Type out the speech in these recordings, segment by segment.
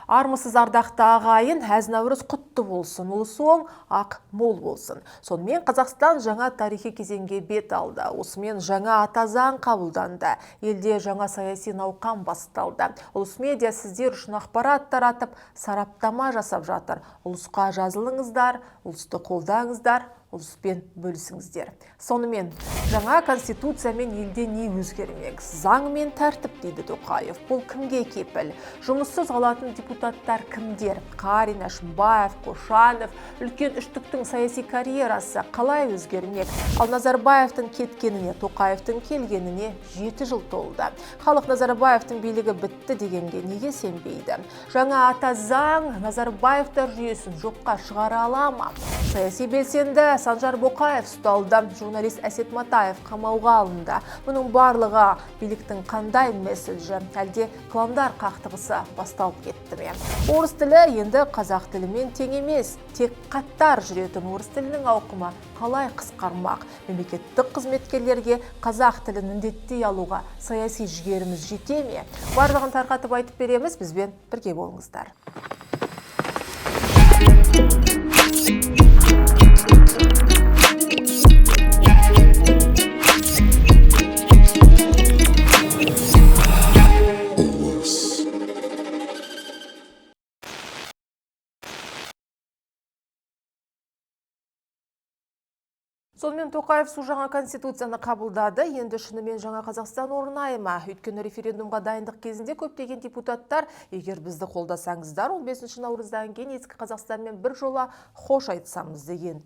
Армысыз, ардақты ағайын, әз Наурыз құтты болсын, ұлыс оң, ақ мол болсын. Сонымен, Қазақстан жаңа тарихи кезеңге бет алды. Осымен жаңа ата заң қабылданды. Елде жаңа саяси науқан басталды. Ұлыс медиа сіздер үшін ақпарат таратып, сараптама жасап жатыр. Ұлысқа жазылыңыздар, ұлысты қолдаңыздар, ұлыспен бөлісіңіздер. Сонымен, жаңа конституциямен елде не өзгермек? Заң мен тәртіп дейді Тоқаев. Бұл кімге кепіл? Жұмыссыз қалатын депутаттар кімдер? Қарин, Әшімбаев, Қошанов, үлкен үштіктің саяси карьерасы қалай өзгермек? Ал Назарбаевтың кеткеніне, Тоқаевтың келгеніне 7 жыл толды. Халық Назарбаевтың билігі бітті дегенге неге сенбейді? Жаңа ата заң Назарбаевтар жүйесін жоққа шығара ала ма? Саяси белсенді Санжар Боқаев ұсталды. Журналист Әсет Матаев қамауға алынды. Мұның барлығы биліктің қандай месседжі? Әлде кландар қақтығысы басталып кетті ме? Орыс тілі енді қазақ тілімен тең емес, тек қаттар жүретін орыс тілінің ауқымы қалай қысқармақ? Мемлекеттік қызметкерлерге қазақ тілін міндеттей алуға саяси жігеріміз жете ме? Барлығын тарқатып айтып береміз, бізбен бірге болыңыздар. Ұлыс. Сонымен, Тоқаев су жаңа конституцияны қабылдады. Енді шынымен жаңа Қазақстан орнай ма? Өйткені референдумға дайындық кезінде көптеген депутаттар, егер бізді қолдасаңыздар, 15 наурыздан кейін ескі Қазақстанмен бір жола хош айтсамыз деген.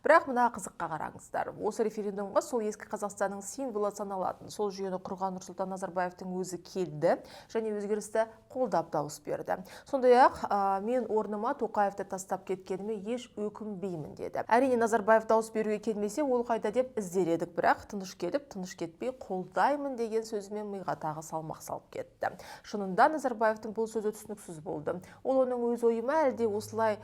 Бірақ мына қызыққа қараңыздар. Осы референдумға сол ескі Қазақстанның символы саналатын сол жүйені құрған Нұрсұлтан Назарбаевтың өзі келді және өзгерісті қолдап дауыс берді. Сондай-ақ, мен орныма Тоқаевты тастап кеткеніме еш өкінбеймін деді. Әрине, Назарбаев дауыс беруге келмесе, ол қайда деп іздер едік, бірақ тыныш келіп, тыныш кетпей, қолдаймын деген сөзімен миға тағы салмақ салып кетті. Шынында, Назарбаевтың бұл сөзі түсініксіз болды. Ол оның өз ойы ма, әлде осылай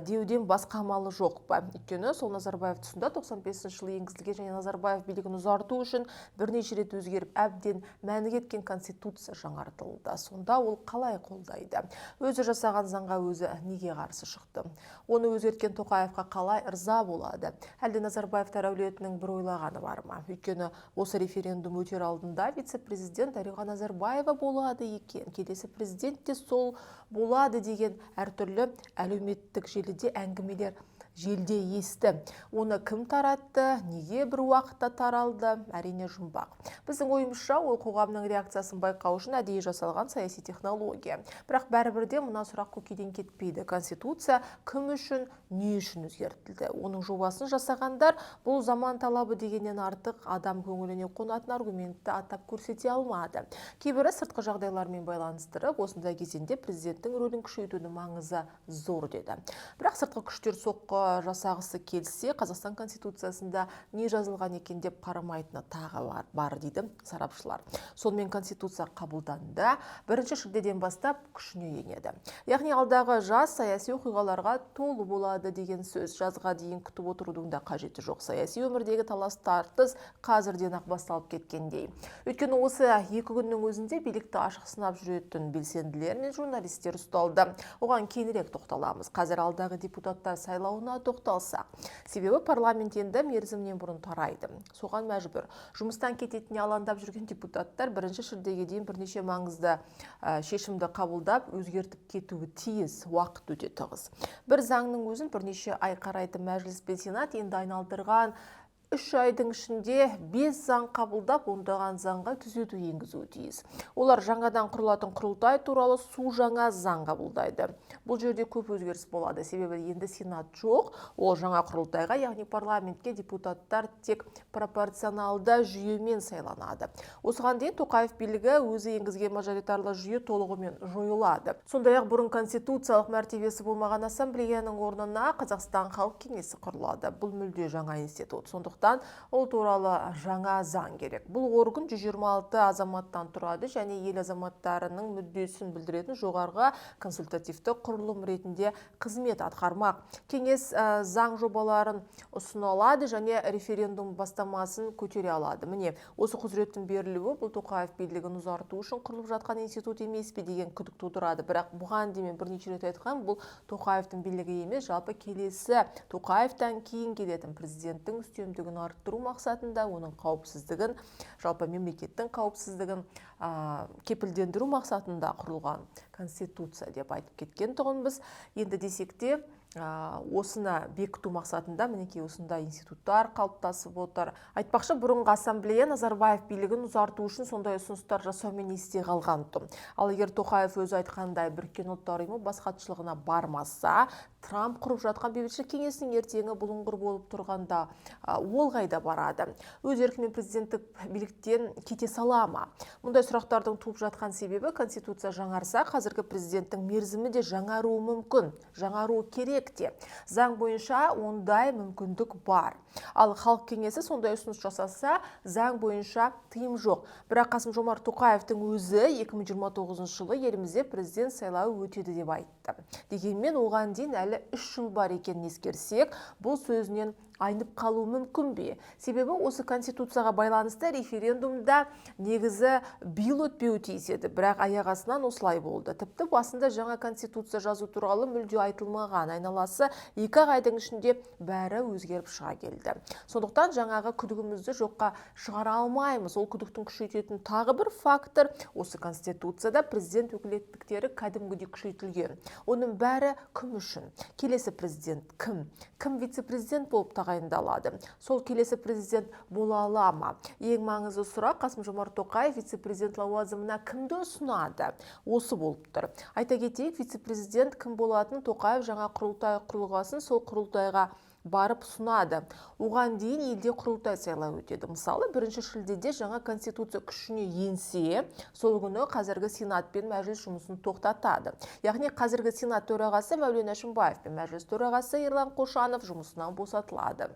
деуден басқа амалы жоқ па? Өйткені сол Назарбаев тұсында 95 жылы енгізілген және Назарбаев билігін ұзарту үшін бірнеше рет өзгеріп, әбден мәні кеткен конституция жаңартылды. Сонда ол қалай қолдайды? Өзі жасаған заңға өзі неге қарсы шықты? Оны өзгерткен Тоқаевқа қалай ырза болады? Әлде Назарбаевтар әулетінің бір ойлағаны бар ма? Өйткені осы референдум өтер алдында вице-президент Дариға Назарбаева болады екен, келесі президент те сол болады деген әртүрлі әлеуметтік желіде әңгімелер желде есті. Оны кім таратты, неге бір уақытта таралды, әрине, жұмбақ. Біздің ойымызша, ол қоғамның реакциясын байқау үшін әдейі жасалған саяси технология. Бірақ бәрібір де мына сұрақ көкейден кетпейді. Конституция кім үшін, не үшін өзгертілді? Оның жобасын жасағандар бұл заман талабы дегеннен артық адам көңіліне қонатын аргументті атап көрсете алмады. Кейбірі сыртқы жағдайлармен байланыстырып, осындай кезеңде президенттің рөлін күшейтудің маңызы зор деді. Бірақ сыртқы күштер соққы жасағысы келсе, Қазақстан Конституциясында не жазылған екен деп қарамайтыны тағы бар дейді сарапшылар. Сонымен, конституция қабылданды, 1 шілдеден бастап күшіне енеді. Яғни алдағы жаз саяси оқиғаларға толы болады деген сөз. Жазға дейін күтіп отырудың да қажеті жоқ. Саяси өмірдегі талас тартыс қазірден ақ басталып кеткендей. Өйткені осы 2 күннің өзінде билікті ашық сынап жүретін белсенділер мен журналистер ұсталды. Оған кейінірек тоқталамыз. Қазір алдағы депутаттар сайлауына тоқталсақ. Себебі парламент енді мерзімінен бұрын тарайды. Соған мәжбүр. Жұмыстан кететініне алаңдап жүрген депутаттар 1 шілдеге дейін бірнеше маңызды шешімді қабылдап, өзгертіп кетуі тиіс. Уақыт өте тығыз. Бір заңның өзін бірнеше ай қарайтын мәжіліс пен сенат енді айналдырған 3 айдың ішінде бес заң қабылдап, ондаған заңға түзету енгізуі тиіс. Олар жаңадан құрылатын құрылтай туралы су жаңа заң қабылдайды. Бұл жерде көп өзгеріс болады, себебі енді сенат жоқ. Ол жаңа құрылтайға, яғни парламентке депутаттар тек пропорционалды жүйемен сайланады. Осыған дейін Тоқаев билігі өзі енгізген мажоритарлы жүйе толығымен жойылады. Сондай-ақ бұрын конституциялық мәртебесі болмаған ассамблеяның орнына Қазақстан Халық Кеңесі құрылады. Бұл мүлде жаңа институт. Сондықтан Сондықтан ол туралы жаңа заң керек. Бұл орган 126 азаматтан тұрады және ел азаматтарының мүддесін білдіретін жоғарғы консультативті құрылым ретінде қызмет атқармақ. Кеңес заң жобаларын ұсына алады және референдум бастамасын көтере алады. Міне, осы құзыреттің берілуі бұл Тоқаев билігін ұзарту үшін құрылып жатқан институт емес пе деген күдік тудырады. Бірақ бұған дейін мен бірнеше рет айтқан, бұл Тоқаевтың билігі емес, жалпы келесі Тоқаевтан кейін келетін президенттің үстемдігін арттыру мақсатында оның қауіпсіздігін, жалпы мемлекеттің қауіпсіздігін кепілдендіру мақсатында құрылған конституция деп айтып кеткен тұғынбыз. Енді десек те, осыны бекіту мақсатында мінекей осындай институттар қалыптасып отыр. Айтпақшы, бұрынғы ассамблея Назарбаев билігін ұзарту үшін сондай ұсыныстар жасаумен есте қалған тұғын. Ал егер Тоқаев өзі айтқандай Біріккен Ұлттар Ұйымы бас хатшылығына бармаса, Трамп құрып жатқан бейбітшілік кеңесінің ертеңі бұлыңғыр болып тұрғанда, ол қайда барады? Өз еркімен президенттік биліктен кете сала ма? Мұндай сұрақтардың туып жатқан себебі, конституция жаңарса, қазіргі президенттің мерзімі де жаңаруы мүмкін, жаңаруы керек те. Заң бойынша ондай мүмкіндік бар. Ал Халық кеңесі сондай ұсыныс жасаса, заң бойынша тыйым жоқ. Бірақ Қасым-Жомарт Тоқаевтың өзі 2029 жылы елімізде президент сайлауы өтеді деп айтты. Дегенмен оған дейін әлі 3 жыл бар екенін ескерсек, бұл сөзінен айнып қалуы мүмкін бе? Себебі осы конституцияға байланысты референдумда негізі биыл өтпеуі тиіс еді, бірақ аяқ астынан осылай болды. Тіпті басында жаңа конституция жазу туралы мүлде айтылмаған, айналасы 2 айдың ішінде бәрі өзгеріп шыға келді. Сондықтан жаңағы күдігімізді жоққа шығара алмаймыз. Ол күдіктің күшейтетін тағы бір фактор, осы конституцияда президент өкілеттіктері кәдімгідей күшейтілген. Оның бәрі кім үшін? Келесі президент кім? Кім вице-президент болып тағайындалады? Сол келесі президент бола ала ма? Ең маңызды сұрақ, Қасым-Жомарт Тоқаев вице-президент лауазымына кімді ұсынады? Осы болып тұр. Айта кетейік, вице-президент кім болатынын Тоқаев жаңа құрылтай құрылғасын сол құрылтайға барып ұсынады. Оған дейін елде құрылтай сайлауы өтеді. Мысалы, 1 шілдеде жаңа конституция күшіне енсе, сол күні қазіргі Сенат пен Мәжіліс жұмысын тоқтатады. Яғни қазіргі Сенат төрағасы Мәулен Әшімбаев пен Мәжіліс төрағасы Ерлан Қошанов жұмысынан босатылады.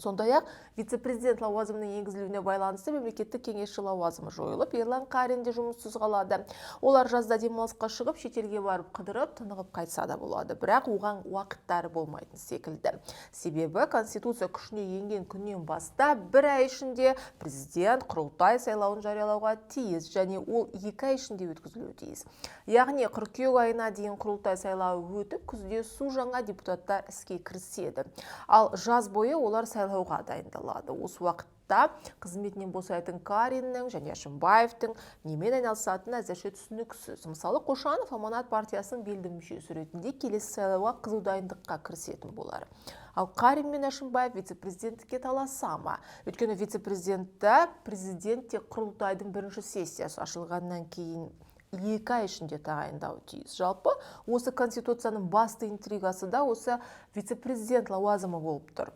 Сондай-ақ вице-президент лауазымының енгізілуіне байланысты мемлекеттік кеңесші лауазымы жойылып, Ерлан Қарин де жұмыссыз қалады. Олар жазда демалысқа шығып, шетелге барып қыдырып, тынығып қайтса да болады. Бірақ оған уақыттары болмайтын секілді. Себебі конституция күшіне енген күннен бастап бір ай ішінде президент құрылтай сайлауын жариялауға тиіс және ол 2 ай ішінде өткізілуі тиіс. Яғни қыркүйек айына дейін құрылтай сайлауы өтіп, күзде су жаңа депутаттар іске кіріседі. Ал жаз бойы олар сайлауға дайындалады. Осы уақытта қызметінен босайтын Кариннің және Әшімбаевтың немен айналысатыны әзірше түсініксіз. Мысалы, Қошанов Аманат партиясының белді мүшесі ретінде келесі сайлауға қызу дайындыққа кірісетін болар. Ал Қарин мен Әшімбаев вице-президенттікке таласа ма? Өйткені вице-президентті президент тек құрылтайдың бірінші сессиясы ашылғаннан кейін 2 ай ішінде тағайындауы тиіс. Жалпы осы конституцияның басты интригасы да осы вице-президент лауазымы болып тұр.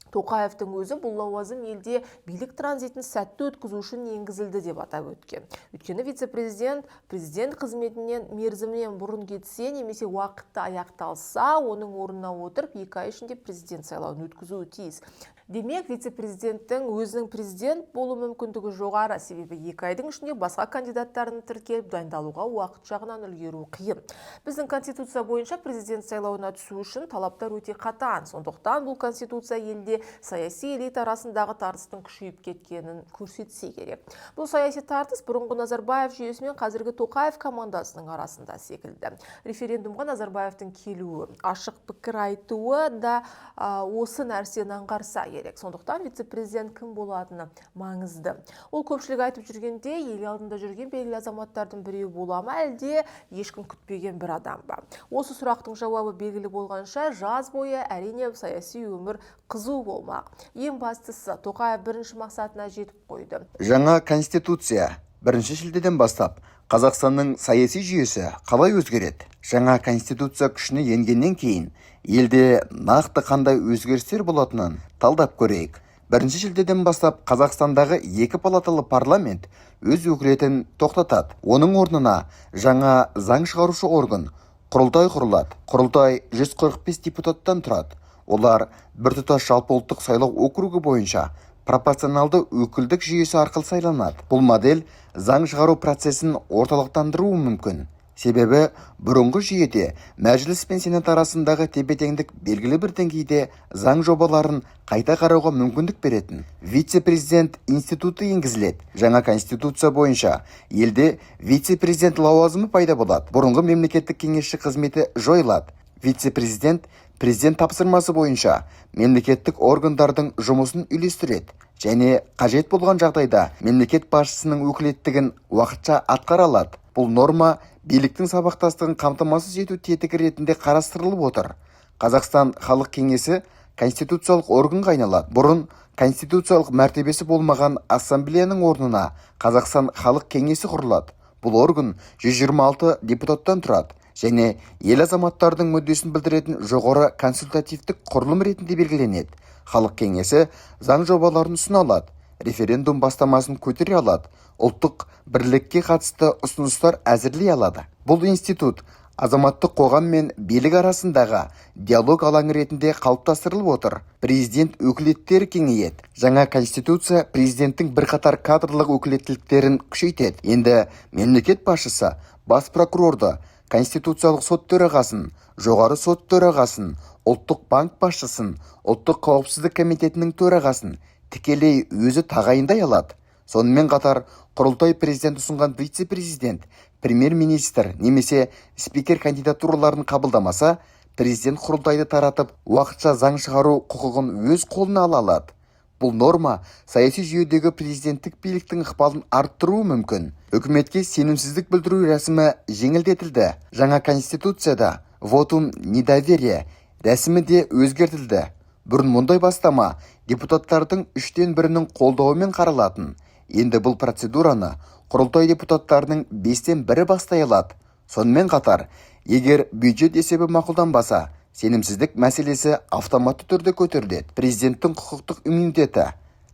Тоқаевтың өзі бұл лауазым елде билік транзитін сәтті өткізу үшін енгізілді деп атап өткен. Өйткені вице-президент президент қызметінен мерзімінен бұрын кетсе немесе уақыты аяқталса, оның орнына отырып 2 ай ішінде президент сайлауын өткізуі тиіс. Демек, вице-президенттің өзінің президент болу мүмкіндігі жоғары, себебі 2 айдың ішінде басқа кандидаттарын тіркеліп дайындалуға уақыт жағынан үлгеру қиын. Біздің конституция бойынша президент сайлауына түсу үшін талаптар өте қатаң. Сондықтан бұл конституция елде саяси элита арасындағы тартыстың күшейіп кеткенін көрсетсе керек. Бұл саяси тартыс бұрынғы Назарбаев жүйесі мен қазіргі Тоқаев командасының арасында секілді. Референдумға Назарбаевтың келуі, ашық пікір айтуы да осы нәрсені аңғарса керек. Сондықтан вице-президент кім болатыны маңызды. Ол көпшілік айтып жүргенде ел алдында жүрген белгілі азаматтардың біреуі бола ма, әлде ешкім күтпеген бір адам ба? Осы сұрақтың жауабы белгілі болғанша жаз бойы әрине саяси өмір қызу болмақ. Ең бастысы, Тоқаев бірінші мақсатына жетіп қойды. Жаңа конституция 1 шілдеден бастап Қазақстанның саяси жүйесі қалай өзгереді? Жаңа конституция күшіне енгеннен кейін елде нақты қандай өзгерістер болатынын талдап көрейік. 1 шілдеден бастап Қазақстандағы екі палаталы парламент өз өкілетін тоқтатады. Оның орнына жаңа заң шығарушы орган құрылтай құрылады. Құрылтай 145 депутаттан тұрады. Олар біртұтас жалпыұлттық сайлау округі бойынша пропорционалды өкілдік жүйесі арқылы сайланады. Бұл модель заң шығару процесін орталықтандыруы мүмкін. Себебі бұрынғы жүйеде Мәжіліс пен Сенат арасындағы тепе-теңдік белгілі бір деңгейде заң жобаларын қайта қарауға мүмкіндік беретін. Вице-президент институты енгізіледі. Жаңа конституция бойынша елде вице-президент лауазымы пайда болады. Бұрынғы мемлекеттік кеңесші қызметі жойылады. Вице-президент президент тапсырмасы бойынша мемлекеттік органдардың жұмысын үйлестіреді және қажет болған жағдайда мемлекет басшысының өкілеттігін уақытша атқара алады. Бұл норма биліктің сабақтастығын қамтамасыз ету тетігі ретінде қарастырылып отыр. Қазақстан Халық Кеңесі конституциялық органға айналады. Бұрын конституциялық мәртебесі болмаған ассамблеяның орнына Қазақстан Халық Кеңесі құрылады. Бұл орган 126 депутаттан тұрады және ел азаматтарының мүддесін білдіретін жоғары консультативтік құрылым ретінде белгіленеді. Халық Кеңесі заң жобаларын ұсына алады, референдум бастамасын көтере алады, ұлттық бірлікке қатысты ұсыныстар әзірлей алады. Бұл институт азаматтық қоғам мен билік арасындағы диалог алаңы ретінде қалыптастырылып отыр. Президент өкілеттері кеңейеді. Жаңа конституция президенттің бірқатар кадрлық өкілеттіліктерін күшейтеді. Енді мемлекет басшысы бас прокурорды, Конституциялық сот төрағасын, Жоғары сот төрағасын, Ұлттық банк басшысын, Ұлттық қауіпсіздік комитетінің төрағасын тікелей өзі тағайындай алады. Сонымен қатар құрылтай президент ұсынған вице-президент, премьер-министр немесе спикер кандидатураларын қабылдамаса, президент құрылтайды таратып, уақытша заң шығару құқығын өз қолына ала алады. Бұл норма саяси жүйедегі президенттік биліктің ықпалын арттыруы мүмкін. Үкіметке сенімсіздік білдіру рәсімі жеңілдетілді. Жаңа конституцияда вотум недоверия рәсімі де өзгертілді. Бұрын мұндай бастама депутаттардың үштен бірінің қолдауымен қаралатын. Енді бұл процедураны құрылтай депутаттарының бестен бірі бастай алады. Сонымен қатар, егер бюджет есебі мақұлданбаса, сенімсіздік мәселесі автоматты түрде көтеріледі. Президенттің құқықтық иммунитеті.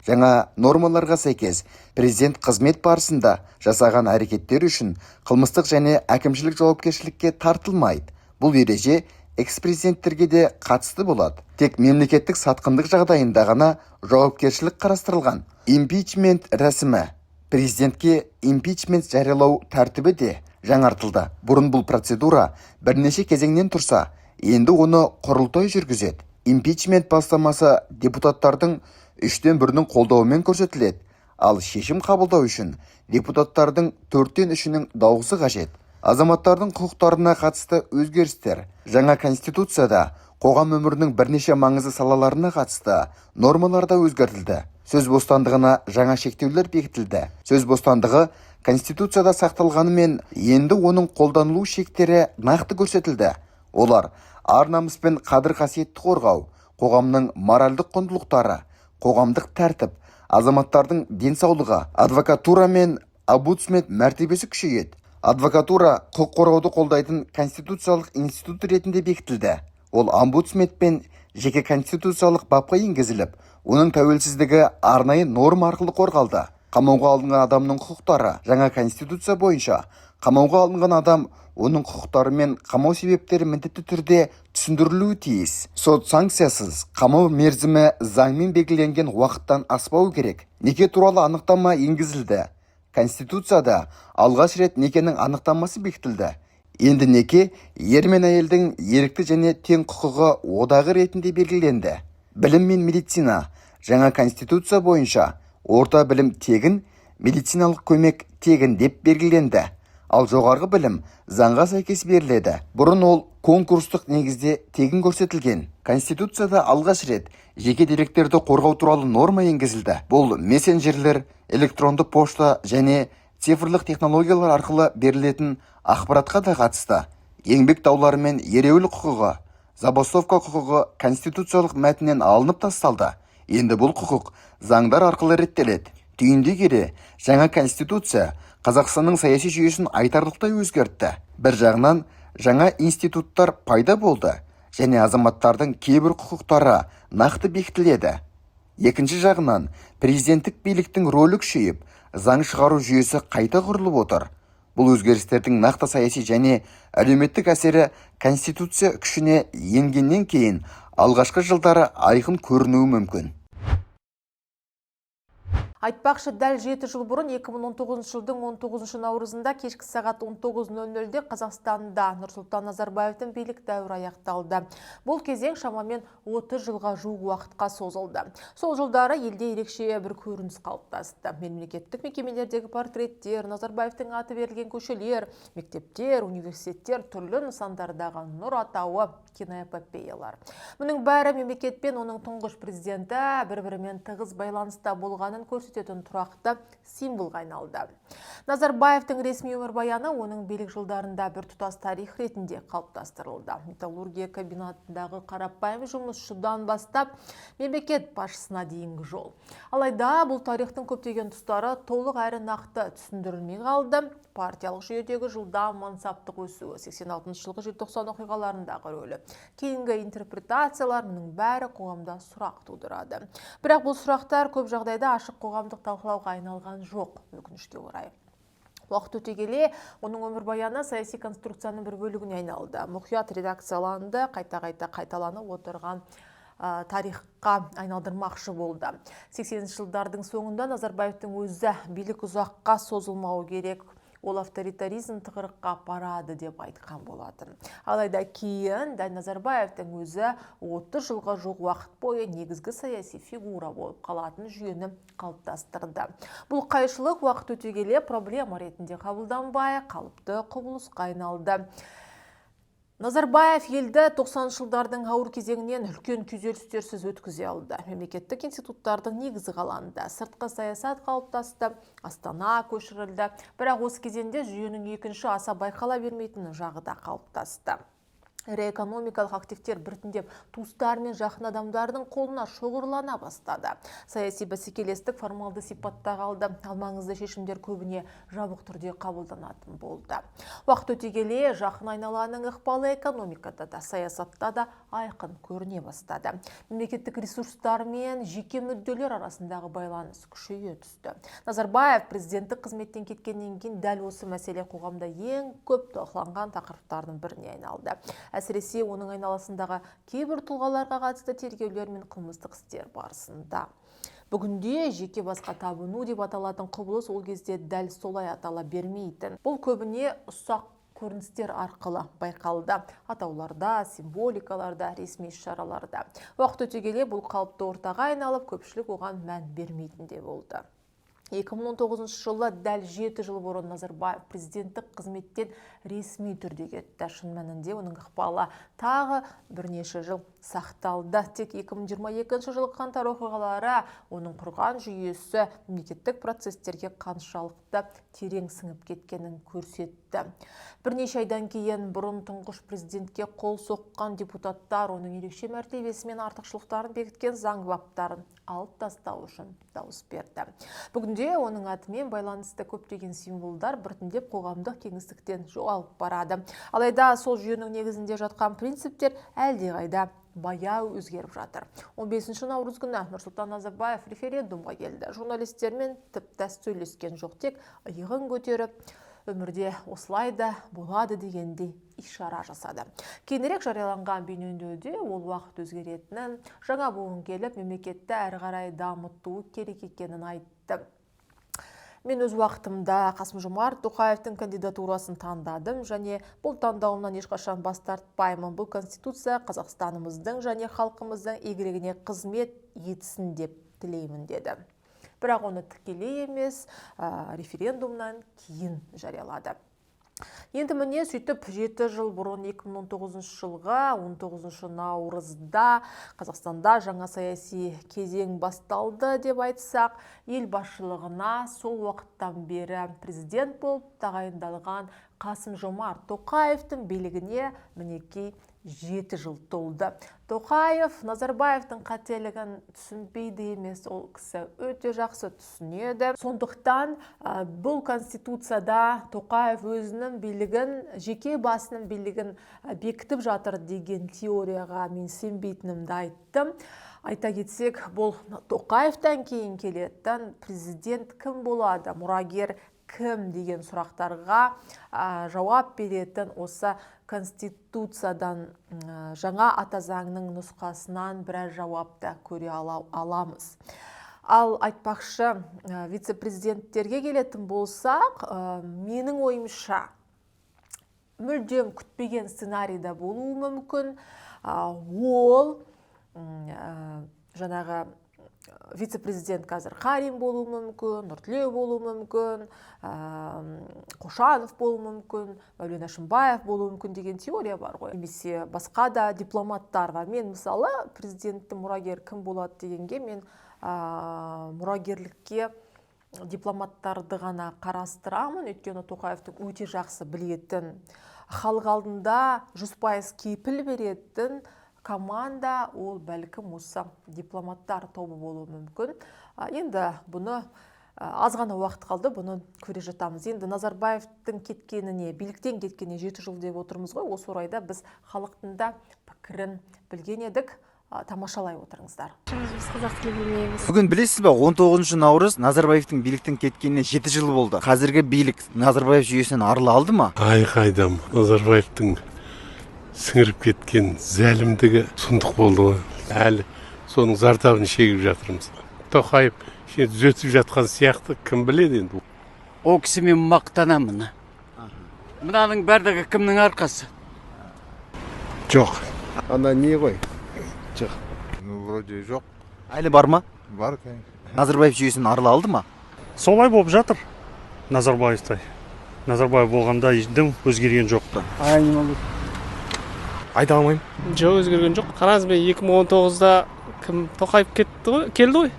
Жаңа нормаларға сәйкес, президент қызмет барысында жасаған әрекеттері үшін қылмыстық және әкімшілік жауапкершілікке тартылмайды. Бұл ереже экс-президенттерге де қатысты болады. Тек мемлекеттік сатқындық жағдайында ғана жауапкершілік қарастырылған. Импичмент рәсімі. Президентке импичмент жариялау тәртібі де жаңартылды. Бұрын бұл процедура бірнеше кезеңнен тұрса, енді оны құрылтай жүргізеді. Импичмент бастамасы депутаттардың үштен бірінің қолдауымен көрсетіледі, ал шешім қабылдау үшін депутаттардың төрттен үшінің дауысы қажет. Азаматтардың құқықтарына қатысты өзгерістер. Жаңа конституцияда қоғам өмірінің бірнеше маңызды салаларына қатысты нормалар да өзгертілді. Сөз бостандығына жаңа шектеулер бекітілді. Сөз бостандығы конституцияда сақталғанымен, енді оның қолданылу шектері нақты көрсетілді. Олар: ар намыс пен қадір қасиетті қорғау, қоғамның моральдық құндылықтары, қоғамдық тәртіп, азаматтардың денсаулығы. Адвокатура мен омбудсмен мәртебесі күшейеді. Адвокатура құқық қорғауды қолдайтын конституциялық институт ретінде бекітілді. Ол омбудсменмен жеке конституциялық бапқа енгізіліп, оның тәуелсіздігі арнайы норма арқылы қорғалды. Қамауға алынған адамның құқықтары. Жаңа конституция бойынша қамауға алынған адам, оның құқықтары мен қамау себептері міндетті түрде түсіндірілуі тиіс. Сот санкциясыз қамау мерзімі заңмен белгіленген уақыттан аспауы керек. Неке туралы анықтама енгізілді. Конституцияда алғаш рет некенің анықтамасы бекітілді. Енді неке ер мен әйелдің ерікті және тең құқығы одағы ретінде белгіленді. Білім мен медицина. Жаңа конституция бойынша орта білім тегін, медициналық көмек тегін деп белгіленді, ал жоғарғы білім заңға сәйкес беріледі. Бұрын ол конкурстық негізде тегін көрсетілген. Конституцияда алғаш рет жеке деректерді қорғау туралы норма енгізілді. Бұл мессенджерлер, электронды пошта және цифрлық технологиялар арқылы берілетін ақпаратқа да қатысты. Еңбек даулары мен ереуіл құқығы. Забастовка құқығы конституциялық мәтіннен алынып тасталды. Енді бұл құқық заңдар арқылы реттеледі. Түйіндей келе, жаңа конституция Қазақстанның саяси жүйесін айтарлықтай өзгертті. Бір жағынан, жаңа институттар пайда болды және азаматтардың кейбір құқықтары нақты бекітіледі. Екінші жағынан, президенттік биліктің рөлі күшейіп, заң шығару жүйесі қайта құрылып отыр. Бұл өзгерістердің нақты саяси және әлеуметтік әсері конституция күшіне енгеннен кейін Алғашқы жылдары айқын көрінуі мүмкін. Айтпақшы, дәл 7 жыл бұрын, 2019 жылдың 19 наурызында кешкі сағат 19.00-де Қазақстанда Нұрсұлтан Назарбаевтың билік дәуірі аяқталды. Бұл кезең шамамен 30 жылға жуық уақытқа созылды. Сол жылдары елде ерекше бір көрініс қалыптасты. Мемлекеттік мекемелердегі портреттер, Назарбаевтың аты берілген көшелер, мектептер, университеттер, түрлі нысандардағы нұр атауы, киноэпопеялар. Мұның бәрі мемлекет пен оның тұңғыш президенті бір-бірімен тығыз байланыста болғанын көрсететін тұрақты символға айналды. Назарбаевтың ресми өмірбаяны оның билік жылдарында біртұтас тарих ретінде қалыптастырылды. Металлургия комбинатындағы қарапайым жұмысшыдан бастап мемлекет басшысына дейінгі жол. Алайда бұл тарихтың көптеген тұстары толық әрі нақты түсіндірілмей қалды. Партиялық жүйедегі жылдам мансаптық өсуі, 86 жылғы желтоқсан оқиғаларындағы рөлі, кейінгі интерпретациялар – мұның бәрі қоғамда сұрақ тудырады. Бірақ бұл сұрақтар көп жағдайда ашық қоғамдық талқылауға айналған жоқ, өкінішке орай. Уақыт өте келе оның өмірбаяны саяси конструкцияның бір бөлігіне айналды. Мұқият редакцияланды, қайта-қайта қайталанып отырған тарихқа айналдырмақшы болды. 80 жылдардың соңында Назарбаевтың өзі «билік ұзаққа созылмауы керек, ол авторитаризм тығырыққа апарады» деп айтқан болатын. Алайда кейін дәл Назарбаевтың өзі 30 жылға жуық уақыт бойы негізгі саяси фигура болып қалатын жүйені қалыптастырды. Бұл қайшылық уақыт өте келе проблема ретінде қабылданбай, қалыпты құбылысқа айналды. Назарбаев елді 90 жылдардың ауыр кезеңінен үлкен күйзелістерсіз өткізе алды. Мемлекеттік институттардың негізі қаланды, сыртқы саясат қалыптасты, астана көшірілді. Бірақ осы кезеңде жүйенің екінші, аса байқала бермейтін жағы да қалыптасты. Ірі экономикалық активтер біртіндеп туыстары мен жақын адамдардың қолына шоғырлана бастады. Саяси бәсекелестік формалды сипатта қалды, ал маңызды шешімдер көбіне жабық түрде қабылданатын болды. Уақыт өте келе жақын айналаның ықпалы экономикада да, саясатта да айқын көріне бастады. Мемлекеттік ресурстар мен жеке мүдделер арасындағы байланыс күшейе түсті. Назарбаев президенттік қызметтен кеткеннен кейін дәл осы мәселе қоғамда ең көп талқыланған тақырыптардың біріне айналды. Әсіресе оның айналасындағы кейбір тұлғаларға қатысты тергеулер мен қылмыстық істер барысында. Бүгінде жеке басқа табыну деп аталатын құбылыс ол кезде дәл солай атала бермейтін. Бұл көбіне ұсақ көріністер арқылы байқалды: атауларда, символикаларда, ресми шараларда. Уақыт өте келе бұл қалыпты ортаға айналып, көпшілік оған мән бермейтін де болды. 2019 жылы, дәл 7 жыл бұрын, Назарбаев президенттік қызметтен ресми түрде кетті. Шын мәнінде оның ықпалы тағы бірнеше жыл сақталды. Тек 2022 жылғы қаңтар оқиғалары оның құрған жүйесі мемлекеттік процестерге қаншалықты терең сіңіп кеткенін көрсетті. Бірнеше айдан кейін бұрын тұңғыш президентке қол соққан депутаттар оның ерекше мәртебесі мен артықшылықтарын бекіткен заң баптарын алып тастау үшін дауыс берді. Бүгінде оның атымен байланысты көптеген символдар біртіндеп қоғамдық кеңістіктен жоғалып барады. Алайда сол жүйенің негізінде жатқан принциптер әлдеқайда баяу өзгеріп жатыр. 15 наурыз күні Нұрсұлтан Назарбаев референдумға келді. Журналистермен тіпті сөйлескен жоқ, тек иығын көтеріп, өмірде осылай да болады дегендей ишара жасады. Кейінірек жарияланған бейнеүндеуде ол уақыт өзгеретінін, жаңа буын келіп, мемлекетті әрі қарай дамытуы керек екенін айтты. «Мен өз уақытымда Қасым-Жомарт Тоқаевтың кандидатурасын таңдадым және бұл таңдауымнан ешқашан бас тартпаймын. Бұл конституция Қазақстанымыздың және халқымыздың игілігіне қызмет етсін деп тілеймін», – деді. Бірақ оны тікелей емес, референдумнан кейін жариялады. Енді міне, сөйтіп 7 жыл бұрын, 2019 жылғы 19 наурызда Қазақстанда жаңа саяси кезең басталды деп айтсақ, ел басшылығына сол уақыттан бері президент болып тағайындалған Қасым Жомарт Тоқаевтың билігіне, мінекей, 7 жыл толды. Тоқаев Назарбаевтың қателігін түсінбейді емес, ол кісі өте жақсы түсінеді. Сондықтан бұл конституцияда Тоқаев өзінің билігін, жеке басының билігін бекітіп жатыр деген теорияға мен сенбейтінімді айттым. Айта кетсек, бұл Тоқаевтан кейін келетін президент кім болады, мұрагер кім деген сұрақтарға жауап беретін осы Конституциядан, жаңа ата заңның нұсқасынан біраз жауап та көре аламыз. Ал айтпақшы, вице-президенттерге келетін болсақ, менің ойымша, мүлдем күтпеген сценарий да болуы мүмкін. Ол жаңағы вице-президент қазір Қарин болуы мүмкін, Нұртілеу болуы мүмкін, Қошанов болуы мүмкін, Мәулен Әшімбаев болуы мүмкін деген теория бар ғой, немесе басқа да дипломаттар бар. Мен, мысалы, президенттің мұрагері кім болады дегенге мен мұрагерлікке дипломаттарды ғана қарастырамын, өйткені Тоқаевтың өте жақсы білетін, халық алдында 100% кепіл беретін команда ол бәлкім осы дипломаттар тобы болуы мүмкін. Енді бұны аз ғана уақыт қалды, бұны көре жатамыз. Енді Назарбаевтың кеткеніне, биліктен кеткеніне 7 жыл деп отырмыз ғой. Осы орайда біз халықтың да пікірін білген едік. Тамашалай отырыңыздар. Біз қазақ тілі білмейміз. Бүгін, білесіз ба, 19 наурыз, Назарбаевтың биліктен кеткеніне 7 жыл болды. Қазіргі билік Назарбаев жүйесінен арыла алды ма? Ай, қайдам, Назарбаевтың сіңіріп кеткен зәлімдігі сұмдық болды ғой, әлі соның зардабын шегіп жатырмыз. Тоқаев кішкене түзетіп жатқан сияқты, кім біледі енді. Ол кісімен мақтанамын. Мынаның барлығы кімнің арқасы? Жоқ. Ана не ғой? Жоқ. Ну, вроде жоқ. Әлі бар ма? Бар, конечно. Назарбаев жүйесінен арыла алды ма? Солай болып жатыр Назарбаевтай. Назарбаев болғанда дым өзгерген жоқ. Айта алмаймын. Жоқ, өзгерген жоқ. Қараңыз, мен 2019-да кім, Тоқаев кетті ғой, келді ғой,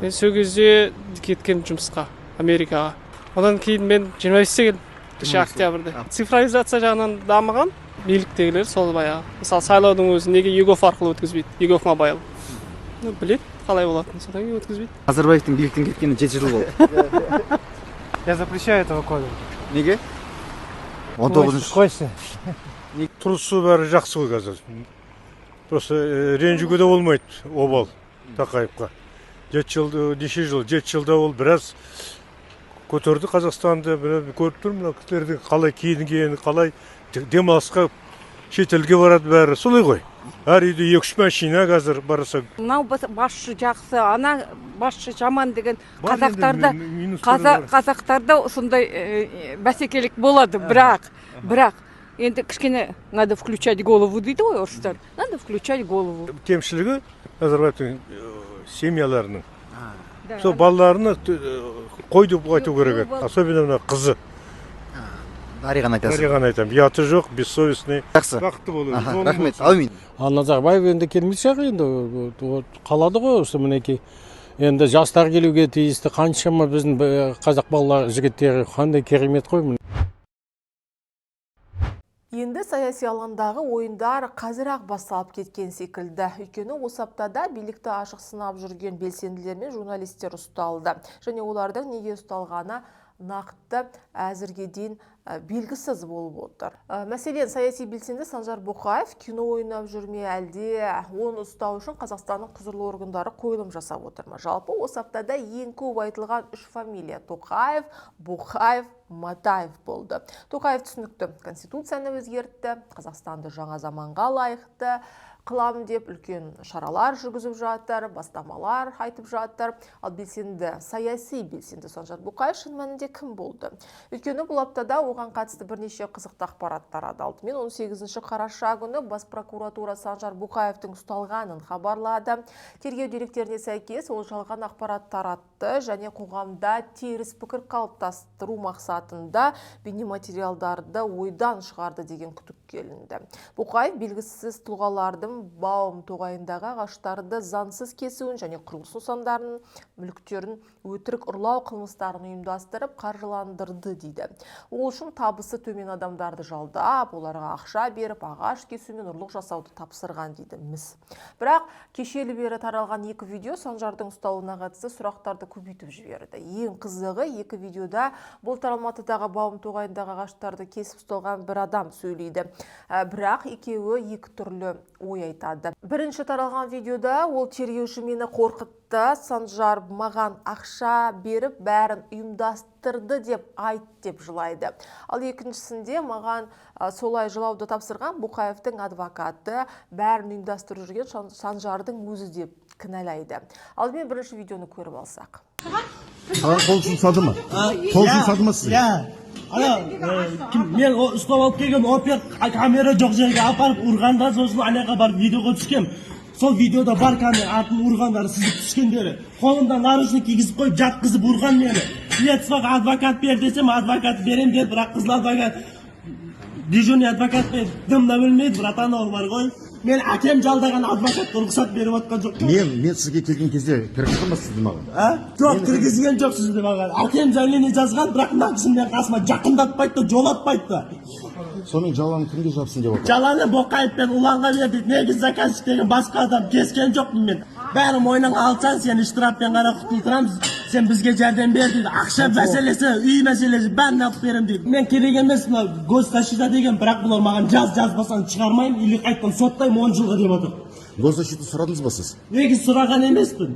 мен сол кезде кеткенмін жұмысқа Америкаға. Одан кейін мен 25-те келдім, кеше, октябрьде. Цифровизация жағынан дамыған биліктегілер сол баяғы. Мысалы, сайлаудың өзін неге eGov арқылы өткізбейді? eGov Mobile. Ну, біледі қалай болатынын, содан кейін өткізбейді. Назарбаевтың биліктен кеткеніне 7 жыл болды. Я запрещаю этого кода. Неге? 19-шы. Қойшы. Тұрысы бәрі жақсы ғой қазір. Просто ренжуге де болмайды, обал Тоқаевқа. 7 жыл, неше жыл, 7 жылда ол біраз көтерді Қазақстанды. Міне, көріп тұрмын, мына кісілердің қалай киінгенін, қалай демалысқа шетелге барады, бәрі солай ғой. Әр үйде екі үш машина қазір барса. Мынау басшы жақсы, ана басшы жаман деген Бар енді қазақтарда минустары бар. Қазақтарда сондай бәсекелік болады, бірақ енді кішкене надо включать голову дейді ғой орыстар, надо включать голову. Кемшілігі Назарбаевтың семьяларының, Да. сол балаларына қой деп айту керек еді, особенно мына қызы. Дариғаны айтасыз. Дариғаны айтамын, ұяты жоқ, бессовестный. Жақсы. Бақытты болу. Аха, жолың рахмет. болсын. Әумин. Ал Назарбаев енді келмей шығар енді, қалады ғой осы, мінекей. Енді жастар келуге тиісті. Қаншама біздің қазақ балалары, жігіттері қандай керемет қой, міне. Енді саяси алаңдағы ойындар қазір-ақ басталып кеткен секілді. Өйткені осы аптада билікті ашық сынап жүрген белсенділер мен журналистер ұсталды. Және олардың неге ұсталғаны нақты әзірге дейін белгісіз болып отыр. Мәселен, саяси белсенді Санжар Боқаев кино ойнап жүр ме, әлде оны ұстау үшін Қазақстанның құзырлы органдары қойылым жасап отыр ма? Жалпы, осы аптада ең көп айтылған үш фамилия Тоқаев, Боқаев, Матаев болды. Тоқаев түсінікті: конституцияны өзгертті, Қазақстанды жаңа заманға лайықты қыламын деп үлкен шаралар жүргізіп жатыр, бастамалар айтып жатыр. Ал белсенді, саяси белсенді Санжар Боқаев шын мәнінде кім болды? Өйткені бұл аптада оған қатысты бірнеше қызықты ақпарат тарады. Алдымен 18 қараша күні бас прокуратура Санжар Боқаевтың ұсталғанын хабарлады. Тергеу деректеріне сәйкес, ол жалған ақпарат таратты және қоғамда теріс пікір қалыптастыру мақсатында бейнематериалдарды ойдан шығарды деген күдікке ілінді. Боқаев белгісіз тұлғалардың Баум тоғайындағы ағаштарды заңсыз кесуін және құрылыс нысандарының мүліктерін өтірік ұрлау қылмыстарын ұйымдастырып, қаржыландырды дейді. Ол үшін табысы төмен адамдарды жалдап, оларға ақша беріп, ағаш кесу мен ұрлық жасауды тапсырған дейді міс. Бірақ кешелі бері таралған екі видео Санжардың ұсталуына қатысты сұрақтарды көбейтіп жіберді. Ең қызығы, екі видеода былтыр Алматыдағы Баум тоғайындағы ағаштарды кесіп ұсталған бір адам сөйлейді. Бірақ екеуі екі түрлі ой айтады. Бірінші таралған видеода ол: «Тергеуші мені қорқытты. Роликті Санжар маған ақша беріп бәрін ұйымдастырды деп айт деп жылайды. Ал екіншісінде маған солай жылауды тапсырған Боқаевтың адвокаты, бәрін ұйымдастырып жүрген Санжардың өзі деп кінәлайды. Алдымен бірінші видеоны көріп алсақ. Саған қол жұмсады ма? Қол жұмсады ма сізге? Иә, ана кім, мен ұстап алып келген опер камера жоқ жерге апарып ұрғанда, сосын ана жаққа барып видеоға түскем. Сол видеода бар, камера артын ұрғандары, сызып түскендері. Қолымда наручник кигізіп қойып, жатқызып ұрған мені. Следствоға адвокат бер десем, адвокат берем деді, бірақ қызыл адвокат, дежурный адвокат дым да білмейді, братан, ол бар ғой. Мен әкем жалдаған адвокатқа рұқсат беріп жатқан жоқ. Мен сізге келген кезде кіргізді ма сізді маған? А? Жоқ, кіргізген жоқ сізді маған. Әкем заявление жазған, бірақ мына кісі менің қасыма жақындатпайды да, жолатпайды да. Сонымен жаланы кімге жапсын деп отыр? Жаланы Боқаев пен Ұланға бер дейді. Негізі заказчик деген басқа адам, кескен жоқпын мен. Бәрі мойныңа алсаң, сені штрафпен ғана құтылтырамыз. Сен бізге жәрдем бер дейді. Ақша мәселесі, үй мәселесі, бәрін алып беремін дейді. Мен керек емес мына госзащита деген, бірақ бұлар маған жаз, жазбасаң шығармаймын или қайтадан соттаймын 10 жылға деп отыр. Госзащита сұрадыңыз ба сіз? Негізі сұраған емеспін.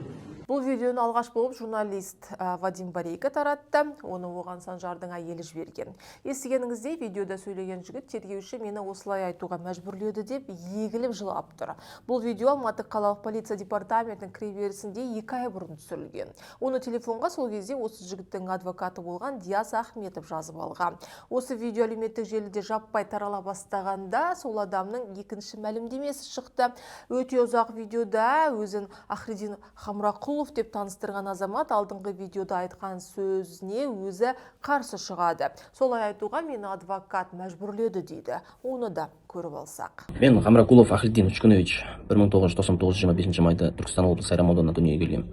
Бұл видеоны алғаш болып журналист Вадим Борейко таратты. Оны оған Санжардың әйелі жіберген. Естігеніңіздей, видеода сөйлеген жігіт тергеуші мені осылай айтуға мәжбүрледі деп егіліп жылап тұр. Бұл видео Алматы қалалық полиция департаментінің кіреберісінде 2 ай бұрын түсірілген. Оны телефонға сол кезде осы жігіттің адвокаты болған Диас Ахметов жазып алған. Осы видео әлеуметтік желіде жаппай тарала бастағанда, сол адамның екінші мәлімдемесі шықты. Өте ұзақ видеода өзін Ахридин Хамрақұлов деп таныстырған азамат алдыңғы видеода айтқан сөзіне өзі қарсы шығады. Солай айтуға мені адвокат мәжбүрледі дейді. Оны да көріп алсақ. Мен Хамракулов Ахриддин Учкунович, 1999 25 майда Түркістан облысы, Сайрам ауданында дүниеге келгенмін.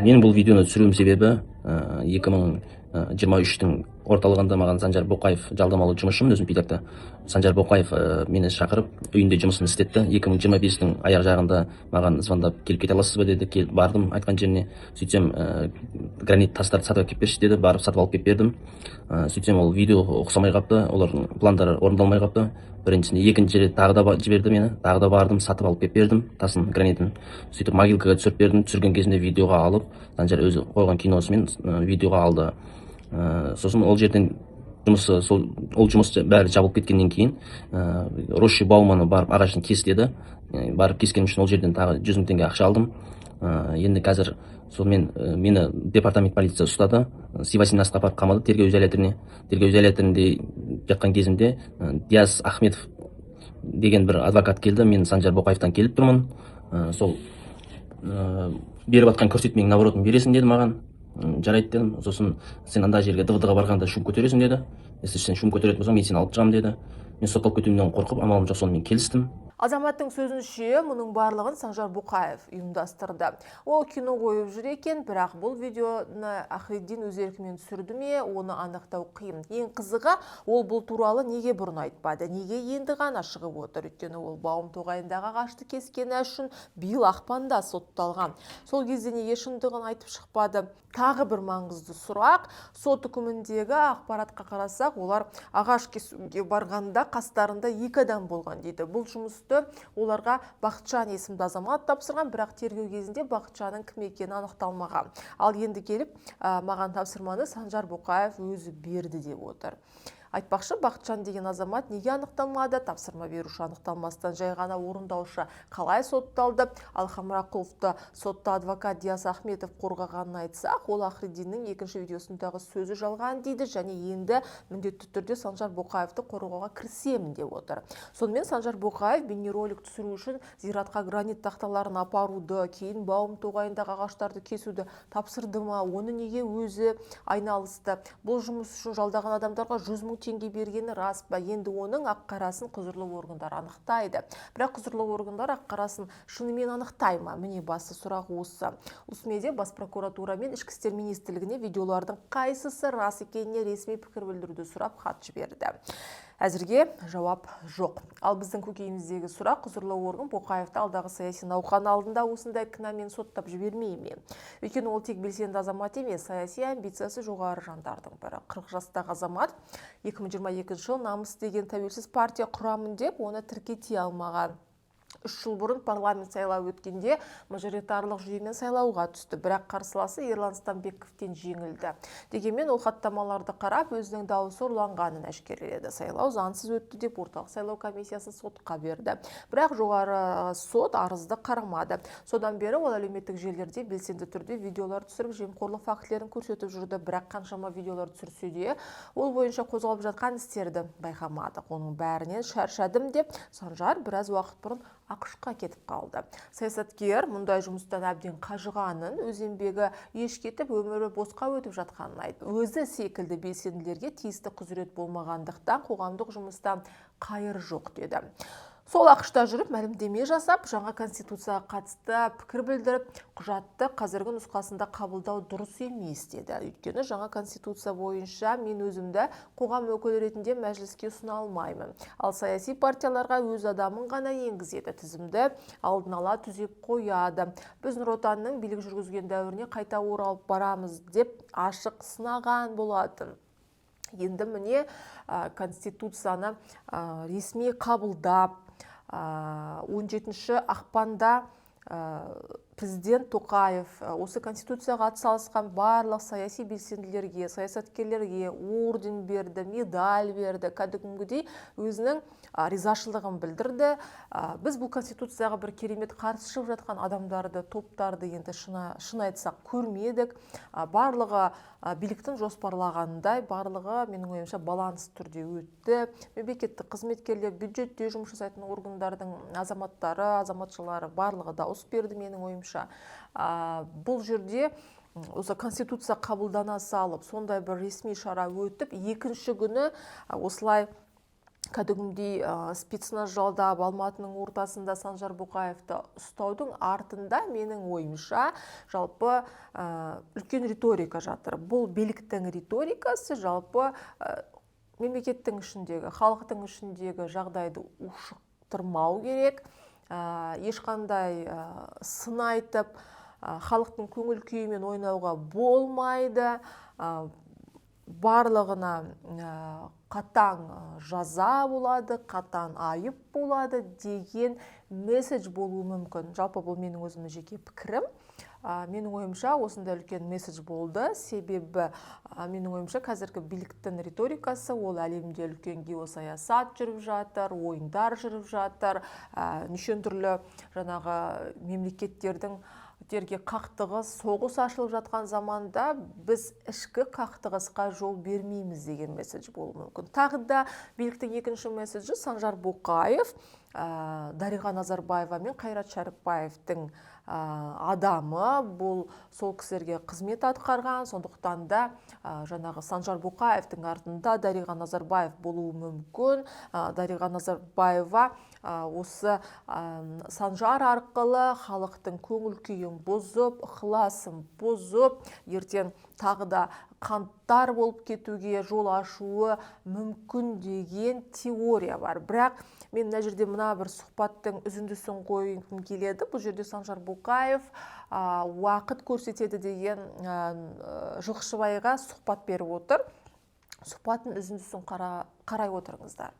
Менің бұл видеоны түсіруім себебі, 2023-тің орталығында маған Санжар Боқаев, жалдамалы жұмысшымын өзім Питерде, Санжар Боқаев мені шақырып, үйінде жұмысын істетті. 2025-тің аяқ жағында маған звондап, келіп кете аласыз ба деді. Келіп бардым айтқан жеріне. Сөйтсем, гранит тастарды сатып әкеліп берші деді. Барып сатып алып келіп бердім. Сөйтсем, ол видео ұқсамай қалыпты, олардың пландары орындалмай қалыпты біріншісінде. Екінші рет тағы да жіберді мені, тағы да бардым, сатып алып келіп бердім тасын, гранитін. Сөйтіп могилкаға түсіріп бердім. Түсірген кезінде видеоға алып, Санжар өзі қойған киносымен видеоға алды. Сосын ол жерден жұмысы сол, ол жұмыс бәрі жабылып кеткеннен кейін, роща Бауманы барып ағашын кес деді. Барып кескенім үшін ол жерден тағы 100 000 теңге ақша алдым. Енді қазір сонымен мені департамент полиция ұстады, Си 18-қа апарып қамады тергеу изоляторына. Тергеу изоляторында жатқан кезімде Диас Ахметов деген бір адвокат келді. Мен Санжар Боқаевтан келіп тұрмын. Сол беріп жатқан көрсетпеңнің наоборотын бересің деді маған. Жарайды дедім. Сосын сен анда жерге ДВД ға барғанда шум көтересің деді. Если сен шум көтеретін болсаң, мен сені алып шығамын деді. Мен сотталып кетуімнен қорқып, амалым жоқ, сонымен келістім. Азаматтың сөзінше, мұның барлығын Санжар Боқаев ұйымдастырды. Ол кино қойып жүр екен, бірақ бұл видеоны Ахриддин өз еркімен түсірді ме, оны анықтау қиын. Ең қызығы, ол бұл туралы неге бұрын айтпады, неге енді ғана шығып отыр? Өйткені ол Баум тоғайындағы ағашты кескені үшін биыл ақпанда сотталған. Сол кезде неге шындығын айтып шықпады? Тағы бір маңызды сұрақ, сот үкіміндегі ақпаратқа қарасақ, олар ағаш кесуге барғанда қастарында екі адам болған дейді. Бұл жұмысты оларға Бақытжан есімді азамат тапсырған, бірақ тергеу кезінде Бақытжанның кім екені анықталмаған. Ал енді келіп, маған тапсырманы Санжар Боқаев өзі берді деп отыр. Айтпақшы, Бақытжан деген азамат неге анықталмады? Тапсырма беруші анықталмастан жай ғана орындаушы қалай сотталды? Ал Хамрақұловты сотта адвокат Диас Ахметов қорғағанын айтсақ, ол Ахриддиннің екінші видеосындағы сөзі жалған дейді және енді міндетті түрде Санжар Боқаевты қорғауға кірісемін деп отыр. Сонымен, Санжар Боқаев бейнеролик түсіру үшін зиратқа гранит тақталарын апаруды, кейін Баум тоғайындағы ағаштарды кесуді тапсырды ма? Оны неге өзі айналысты? Бұл жұмыс үшін жалдаған адамдарға 100 мың теңге бергені рас па? Енді оның ақ қарасын құзырлы органдар анықтайды. Бірақ құзырлы органдар ақ қарасын шынымен анықтай ма? Міне, басты сұрақ осы. Ұлыс Бас прокуратура мен Ішкі істер министрлігіне видеолардың қайсысы рас екеніне ресми пікір білдіруді сұрап хат жіберді. Әзірге жауап жоқ. Ал біздің көкейіміздегі сұрақ: құзырлы орган Боқаевты алдағы саяси науқан алдында осындай кінәмен соттап жібермей ме? Өйткені ол тек белсенді азамат емес, саяси амбициясы жоғары жандардың бірі. 40 жастағы азамат 2022 жылы «Намыс» деген тәуелсіз партия құрамын деп, оны тіркете алмаған. 3 жыл бұрын парламент сайлауы өткенде мажоритарлық жүйемен сайлауға түсті, бірақ қарсыласы Ерлан Стамбековтен жеңілді. Дегенмен ол хаттамаларды қарап, өзінің дауысы ұрланғанын әшкереледі. Сайлау заңсыз өтті деп орталық сайлау комиссиясы сотқа берді. Бірақ жоғары сот арызды қарамады. Содан бері ол әлеуметтік желілерде белсенді түрде видеолар түсіріп, жемқорлық фактілерін көрсетіп жүрді. Бірақ қаншама видеолар түсірсе де, ол бойынша қозғалып жатқан істерді байқамадық. Оның бәрінен шаршадым деп Санжар біраз уақыт бұрын АҚШ-қа кетіп қалды. Саясаткер мұндай жұмыстан әбден қажығанын, өз еңбегі еш кетіп, өмірі босқа өтіп жатқанын айтты. Өзі секілді белсенділерге тиісті құзырет болмағандықтан қоғамдық жұмыстан қайыр жоқ деді. Сол АҚШ-та жүріп мәлімдеме жасап, жаңа конституцияға қатысты пікір білдіріп, құжатты қазіргі нұсқасында қабылдау дұрыс емес деді. Өйткені жаңа конституция бойынша мен өзімді қоғам өкілі ретінде мәжіліске ұсына алмаймын. Ал саяси партияларға өз адамын ғана енгізеді, тізімді алдын ала түзеп қояды. Біз Нұр Отанның билік жүргізген дәуіріне қайта оралып барамыз деп ашық сынаған болатын. Енді міне конституцияны ресми қабылдап, 17 ақпанда президент Тоқаев осы конституцияға атсалысқан барлық саяси белсенділерге, саясаткерлерге орден берді, медаль берді, кәдімгідей өзінің ризашылығын білдірді. Біз бұл конституцияға бір керемет қарсы шығып жатқан адамдарды, топтарды енді шын айтсақ көрмедік. Барлығы биліктің жоспарлағанындай, барлығы менің ойымша баланс түрде өтті. Мемлекеттік қызметкерлер, бюджетте жұмыс жасайтын органдардың азаматтары, азаматшалары барлығы дауыс берді менің ойымша. Бұл жерде осы конституция қабылдана салып, сондай бір ресми шара өтіп, екінші күні осылай кәдімгідей спецназ жалдап Алматының ортасында Санжар Боқаевты ұстаудың артында менің ойымша жалпы үлкен риторика жатыр. Бұл биліктің риторикасы, жалпы мемлекеттің ішіндегі, халықтың ішіндегі жағдайды ушықтырмау керек. Ешқандай сын айтып, халықтың көңіл күйімен ойнауға болмайды. Барлығына қатаң жаза болады, қатаң айып болады деген месседж болуы мүмкін. Жалпы бұл менің өзімнің жеке пікірім. Менің ойымша осындай үлкен месседж болды. Себебі менің ойымша қазіргі биліктің риторикасы ол әлемде үлкен геосаясат жүріп жатыр, ойындар жүріп жатыр, неше түрлі жаңағы мемлекеттердің терге қақтығыс, соғыс ашылып жатқан заманда біз ішкі қақтығысқа жол бермейміз деген месседж болуы мүмкін. Тағы да биліктің екінші месседжі Санжар Боқаев, Дариға Назарбаева мен Қайрат Шәріпбаевтың адамы, бұл сол кісілерге қызмет атқарған, сондықтан да жаңағы Санжар Боқаевтың артында Дариға Назарбаев болуы мүмкін. Дариға Назарбаева осы Санжар арқылы халықтың көңіл күйін бұзып, ықыласын бұзып, ертең тағы да қанттар болып кетуге жол ашуы мүмкін деген теория бар. Бірақ мен мына жерде мына бір сұхбаттың үзіндісін қойғым келеді. Бұл жерде Санжар Боқаев уақыт көрсетеді деген Жылқышыбайға сұхбат беріп отыр. Сұхбаттың үзіндісін қарай отырыңыздар.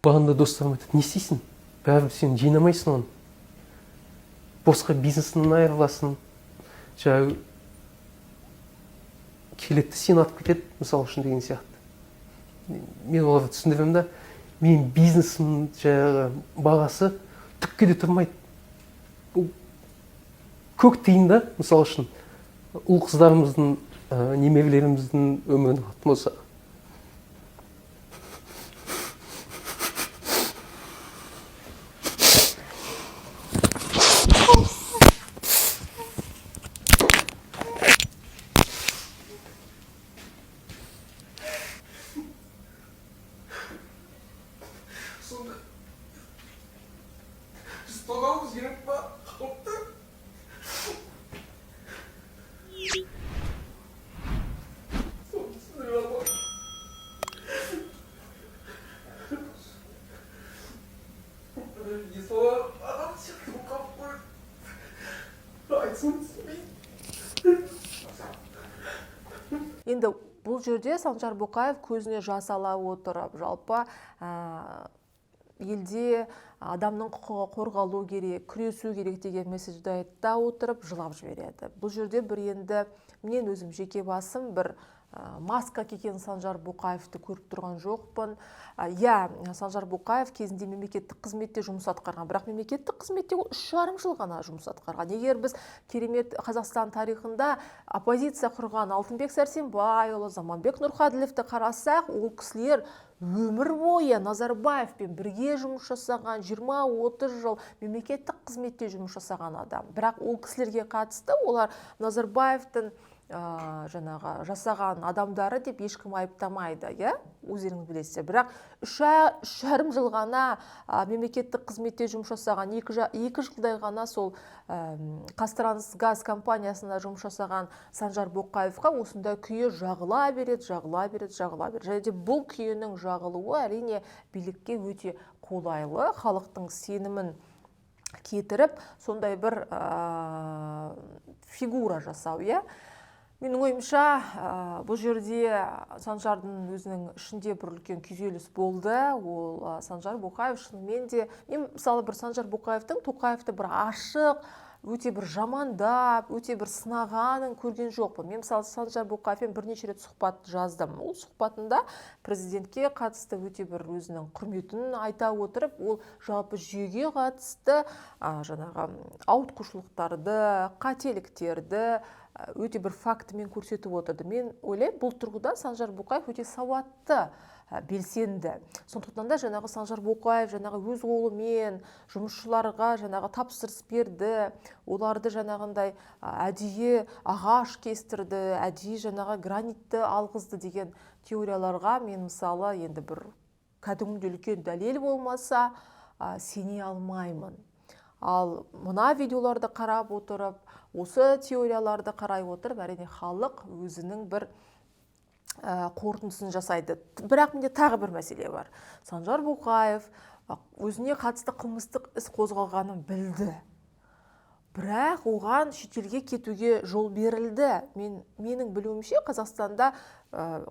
Бағанда достарым айтады, не істейсің? Бәрібір сен жинамайсың оны. Босқа бизнесінен айырыласың. Жаңа келеді, сені атып кетеді, мысал үшін деген сияқты. Мен оларға түсіндіремін да, мен бизнесімнің жаңағы бағасы түкке де тұрмайды. Бұл көк тиын да, мысал үшін, ұл қыздарымыздың, немерелеріміздің өмірін алатын болса. Енді бұл жерде Санжар Боқаев көзіне жас ала отырып, жалпы Елде адамның құқығы қорғалу керек, күресу керек деген месседжді айта отырып жылап жібереді. Бұл жерде бір енді мен өзім жеке басым бір маска киген Санжар Боқаевты көріп тұрған жоқпын. Иә, Санжар Боқаев кезінде мемлекеттік қызметте жұмыс атқарған, бірақ мемлекеттік қызметте ол 3,5 жыл ғана жұмыс атқарған. Егер біз керемет Қазақстан тарихында оппозиция құрған Алтынбек Сәрсенбайұлы, Заманбек Нұрқаділовті қарасақ, ол кісілер өмір бойы Назарбаевпен бірге жұмыс жасаған, 20-30 жыл мемлекеттік қызметте жұмыс жасаған адам. Бірақ ол кісілерге қатысты олар Назарбаевтың жаңағы жасаған адамдары деп ешкім айыптамайды, иә, өздеріңіз білесіздер. Бірақ 3,5 жыл ғана мемлекеттік қызметте жұмыс жасаған, 2 жылдай ғана сол Қазтрансгаз компаниясында жұмыс жасаған Санжар Боқаевқа осындай күйе жағыла береді, жағыла береді, жағыла береді. Және де бұл күйенің жағылуы әрине билікке өте қолайлы, халықтың сенімін кетіріп, сондай бір фигура жасау, иә. Менің ойымша, бұл жерде Санжардың өзінің ішінде бір үлкен күйзеліс болды. Ол Санжар Боқаев шынымен де, мен мысалы бір Санжар Боқаевтың Тоқаевты бір ашық, өте бір жамандап, өте бір сынағанын көрген жоқпын. Мен мысалы Санжар Боқаевпен бірнеше рет сұхбат жаздым. Ол сұхбатында президентке қатысты өте бір өзінің құрметін айта отырып, ол жалпы жүйеге қатысты жаңағы ауытқушылықтарды, қателіктерді өте бір фактімен көрсетіп отырды. Мен ойлаймын, бұл тұрғыда Санжар Боқаев өте сауатты, белсенді. Сондықтан да жаңағы Санжар Боқаев жаңағы өз қолымен жұмысшыларға жаңағы тапсырыс берді, оларды жаңағындай әдейі ағаш кестірді, әдейі жаңағы гранитті алғызды деген теорияларға мен мысалы енді бір кәдімгідей үлкен дәлел болмаса, сене алмаймын. Ал мына видеоларды қарап отырып, осы теорияларды қарай отырып, әрине халық өзінің бір қорытындысын жасайды. Бірақ менде тағы бір мәселе бар. Санжар Боқаев өзіне қатысты қылмыстық іс қозғалғанын білді. Бірақ оған шетелге кетуге жол берілді. Менің білуімше, Қазақстанда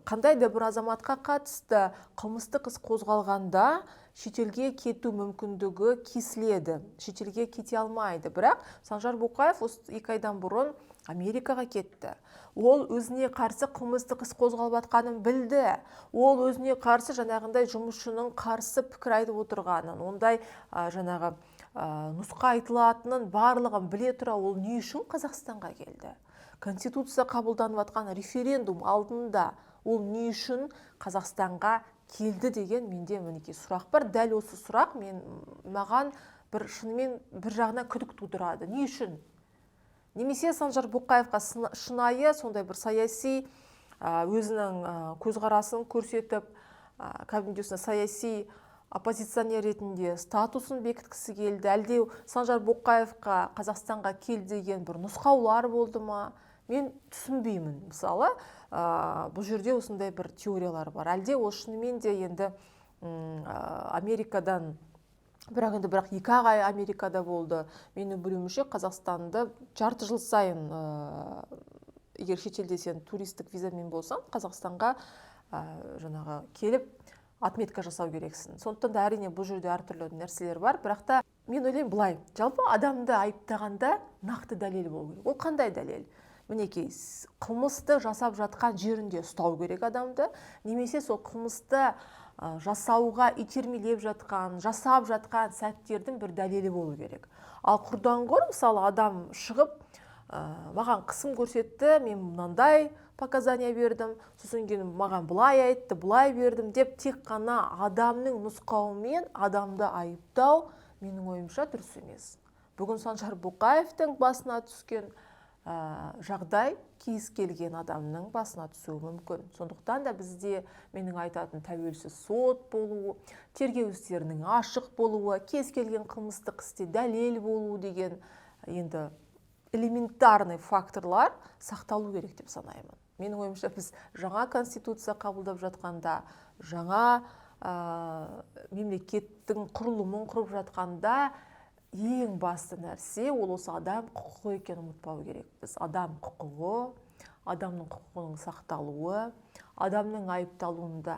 қандай да бір азаматқа қатысты қылмыстық іс қозғалғанда шетелге кету мүмкіндігі кесіледі. Шетелге кете алмайды. Бірақ Санжар Боқаев осы 2 айдан бұрын Америкаға кетті. Ол өзіне қарсы қылмыстық іс қозғалып жатқанын білді. Ол өзіне қарсы жаңағындай жұмысшының қарсы пікір айтып отырғанын, ондай жаңағы нұсқа айтылатынын барлығын біле тұра ол не үшін Қазақстанға келді? Конституция қабылданып жатқан референдум алдында ол не үшін Қазақстанға келді деген менде мінекей сұрақ бар. Дәл осы сұрақ маған бір шынымен бір жағынан күдік тудырады. Не үшін? Немесе Санжар Боқаевқа шынайы сондай бір саяси өзінің көзқарасын көрсетіп, кәдімгідей осындай саяси оппозиционер ретінде статусын бекіткісі келді. Әлде Санжар Боқаевқа Қазақстанға кел деген бір нұсқаулар болды ма? Мен түсінбеймін. Мысалы, бұл жерде осындай бір теориялар бар. Әлде ол шынымен де енді Америкадан, бірақ енді 2 ай Америкада болды. Менің білуімше, Қазақстанды жарты жыл сайын, егер шетелде сен туристік визамен болсаң, Қазақстанға жаңағы келіп отметка жасау керексің. Сондықтан да әрине бұл жерде әртүрлі нәрселер бар, бірақ та мен ойлаймын былай, жалпы адамды айыптағанда нақты дәлел болу керек. Ол қандай дәлел? Мінекей, қылмысты жасап жатқан жерінде ұстау керек адамды, немесе сол қылмысты жасауға итермелеп жатқан, жасап жатқан сәттердің бір дәлелі болу керек. Ал құрдан-құр, мысалы, адам шығып, маған қысым көрсетті, мен мынандай показания бердім, сосын кейін маған былай айтты, былай бердім деп тек қана адамның нұсқауымен адамды айыптау менің ойымша дұрыс емес. Бүгін Санжар Боқаевтың басына түскен жағдай кез келген адамның басына түсуі мүмкін. Сондықтан да бізде менің айтатын тәуелсіз сот болуы, тергеу істерінің ашық болуы, кез келген қылмыстық істе дәлел болу деген енді элементарный факторлар сақталу керек деп санаймын. Менің ойымша, біз жаңа конституция қабылдап жатқанда, жаңа мемлекеттің құрылымын құрып жатқанда ең басты нәрсе ол осы адам құқығы екенін ұмытпау керекпіз. Адам құқығы, адамның құқығының сақталуы, адамның айыпталуында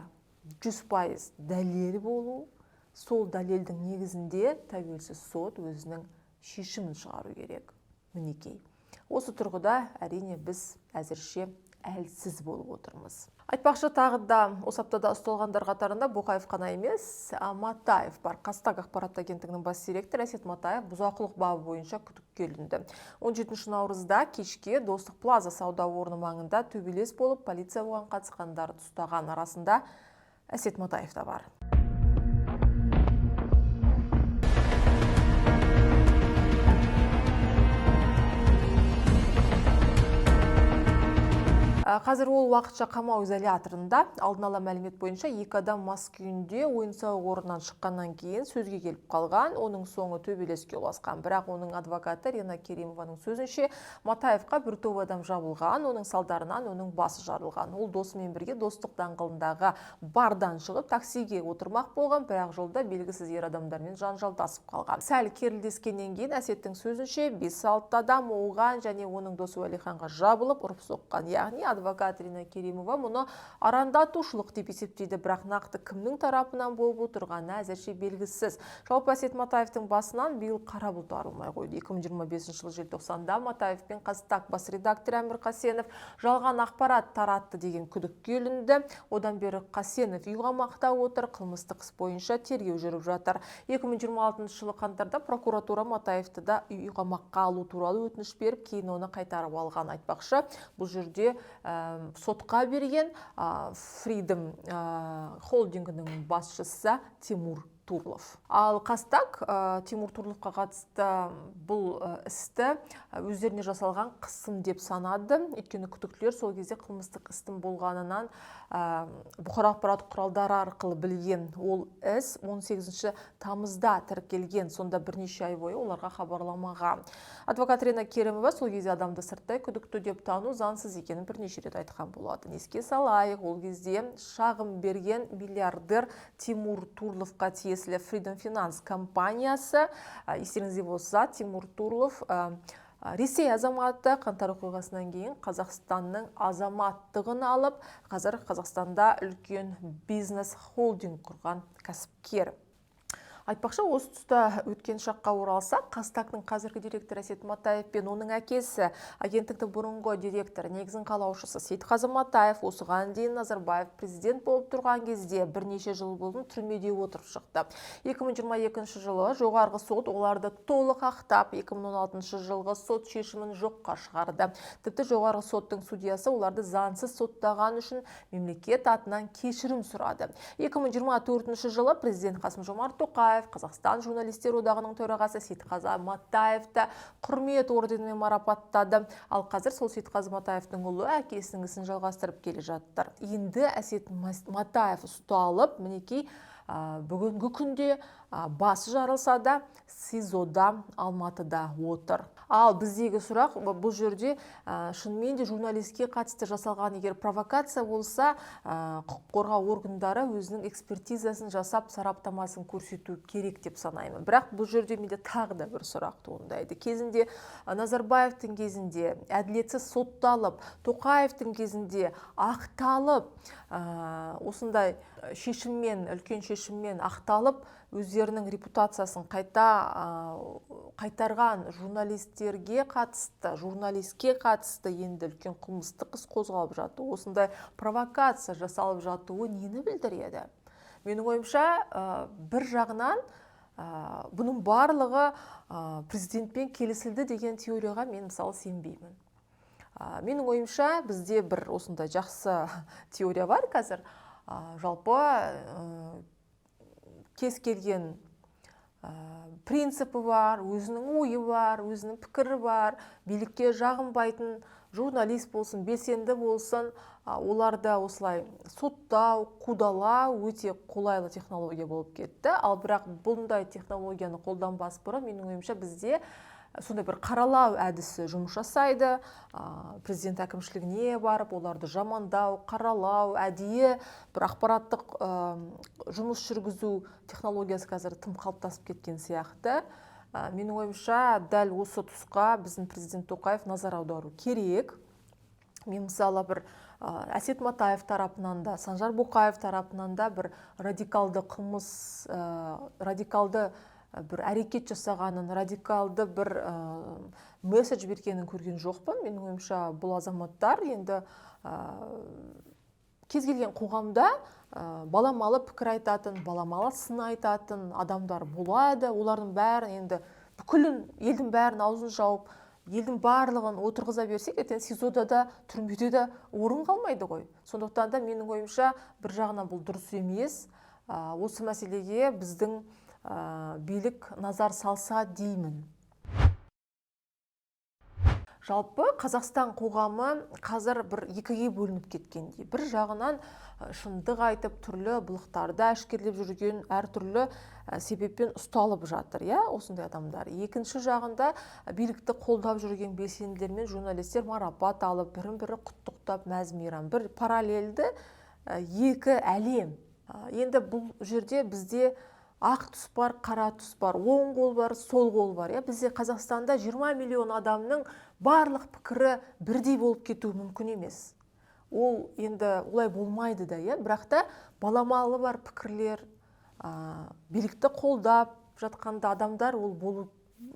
100% дәлел болу, Сол дәлелдің негізінде тәуелсіз сот өзінің шешімін шығару керек. Мінекей. Осы тұрғыда әрине біз әзірше әлсіз болып отырмыз. Айтпақшы, тағы да осы аптада ұсталғандар қатарында Боқаев қана емес, Матаев бар. Қазтаг ақпарат агенттігінің бас директоры Әсет Матаев бұзақылық бабы бойынша күдікке ілінді. 17 наурызда кешке Достық Плаза сауда орны маңында төбелес болып, полиция оған қатысқандарды ұстаған. Арасында Әсет Матаев та бар. Қазір ол уақытша қамау изоляторында. Алдын ала мәлімет бойынша екі адам мас күйінде ойын-сауық орнынан шыққаннан кейін сөзге келіп қалған, оның соңы төбелеске ұласқан. Бірақ оның адвокаты Рена Керимованың сөзінше, Матаевқа бір топ адам жабылған, оның салдарынан оның басы жарылған. Ол досымен бірге Достық даңғылындағы бардан шығып таксиге отырмақ болған, бірақ жолда белгісіз ер адамдармен жанжалдасып қалған. Сәл керілдескеннен кейін Әсеттің сөзінше 5-6 адам оған және оның досы Уәлиханға жабылып ұрып соққан. Яғни адвокат Рина Керимова мұны арандатушылық деп есептейді, бірақ нақты кімнің тарапынан болып отырғаны әзірше белгісіз. Жалпы Әсет Матаевтың басынан биыл қара бұлт арылмай қойды. 2025 жылы желтоқсанда Матаев пен Қазтаг бас редакторы Әмір Қасенов жалған ақпарат таратты деген күдікке ілінді. Одан бері Қасенов үй қамақта отыр, қылмыстық іс бойынша тергеу жүріп жатыр. 2026 жылы қаңтарда прокуратура Матаевты да үй қамаққа алу туралы өтініш беріп, кейін оны қайтарып алған. Айтпақшы, бұл жерде сотқа берген Freedom холдингінің басшысы Тимур Турлов. Ал Қазтаг Тимур Турловқа қатысты бұл істі өздеріне жасалған қысым деп санады. Өйткені күдіктілер сол кезде қылмыстық істің болғанынан бұқаралық ақпарат құралдары арқылы білген. Ол іс 18 тамызда тіркелген, сонда бірнеше ай бойы оларға хабарламаған. Адвокат Рена Керімова сол кезде адамды сырттай күдікті деп тану заңсыз екенін бірнеше рет айтқан болатын. Еске салайық, ол кезде шағым берген миллиардер Тимур Турловқа тиесілі Freedom Finance компаниясы. Естеріңізде болса, Тимур Турлов Ресей азаматы, қаңтар оқиғасынан кейін Қазақстанның азаматтығын алып, қазір Қазақстанда үлкен бизнес холдинг құрған кәсіпкер. Айтпақшы, осы тұста өткен шаққа оралсақ, Қазтагтың қазіргі директоры Әсет Матаев пен оның әкесі, агенттіктің бұрынғы директоры, негізін қалаушысы Сейтқазы Матаев осыған дейін Назарбаев президент болып тұрған кезде бірнеше жыл бұрын түрмеде отырып шықты. 2022 жылы жоғарғы сот оларды толық ақтап, 2016 жылғы сот шешімін жоққа шығарды. Тіпті жоғарғы соттың судьясы оларды заңсыз соттаған үшін мемлекет атынан кешірім сұрады. 2024 жылы президент Қасым-Жомарт Тоқаев Қазақстан журналистер одағының төрағасы Сейтқазы Матаевты құрмет орденімен марапаттады. Ал қазір сол Сейтқазы Матаевтың ұлы әкесінің ісін жалғастырып келе жатыр. Енді Әсет Матаев ұсталып, мінекей бүгінгі күнде басы жарылса да СИЗОда Алматыда отыр. Ал біздегі сұрақ бұл жерде шынымен де журналистке қатысты жасалған егер провокация болса, құқық қорғау органдары өзінің экспертизасын жасап, сараптамасын көрсету керек деп санаймын. Бірақ бұл жерде менде тағы да бір сұрақ туындайды. Кезінде Назарбаевтың кезінде әділетсіз сотталып, Тоқаевтың кезінде ақталып, осындай шешіммен, үлкен шешіммен ақталып, өздерінің репутациясын қайта қайтарған журналистерге қатысты, журналистке қатысты енді үлкен қылмыстық іс қозғалып жатуы, осындай провокация жасалып жатуы нені білдіреді? Менің ойымша, бір жағынан бұның барлығы президентпен келісілді деген теорияға мен мысалы сенбеймін. Менің ойымша, бізде бір осындай жақсы теория бар қазір. Жалпы кез келген принципі бар, өзінің ойы бар, өзінің пікірі бар, билікке жағынбайтын журналист болсын, белсенді болсын, оларды осылай соттау, қудалау өте қолайлы технология болып кетті. Ал бірақ бұндай технологияны қолданбас бұрын, менің ойымша, бізде сондай бір қаралау әдісі жұмыс жасайды. Президент әкімшілігіне барып, оларды жамандау, қаралау, әдейі бір ақпараттық жұмыс жүргізу технологиясы қазір тым қалыптасып кеткен сияқты. Менің ойымша, дәл осы тұсқа біздің президент Тоқаев назар аудару керек. Мен мысалы бір Әсет Матаев тарапынан да, Санжар Боқаев тарапынан да бір радикалды қылмыс, радикалды бір әрекет жасағанын, радикалды бір месседж бергенін көрген жоқпын. Менің ойымша, бұл азаматтар енді кез келген қоғамда баламалы пікір айтатын, баламалы сын айтатын адамдар болады. Олардың бәрін енді бүкілін, елдің бәрін аузын жауып, елдің барлығын отырғыза берсек, ертең СИЗОда да, түрмеде де орын қалмайды ғой. Сондықтан да менің ойымша, бір жағынан бұл дұрыс емес. Осы мәселеге біздің билік назар салса деймін. Жалпы Қазақстан қоғамы қазір бір екіге бөлініп кеткендей. Бір жағынан шындық айтып, түрлі былықтарды әшкерелеп жүрген, әртүрлі себеппен ұсталып жатыр, иә, осындай адамдар. Екінші жағында билікті қолдап жүрген белсенділер мен журналистер марапат алып, бірін-бірі құттықтап, мәз мейрам. Бір параллельді екі әлем. Енді бұл жерде бізде ақ түс бар, қара түс бар, оң қол бар, сол қол бар. Иә? Бізде Қазақстанда 20 миллион адамның барлық пікірі бірдей болып кетуі мүмкін емес. Ол енді олай болмайды да, иә? Бірақ та баламалы бар пікірлер, билікті қолдап жатқанда адамдар ол болу,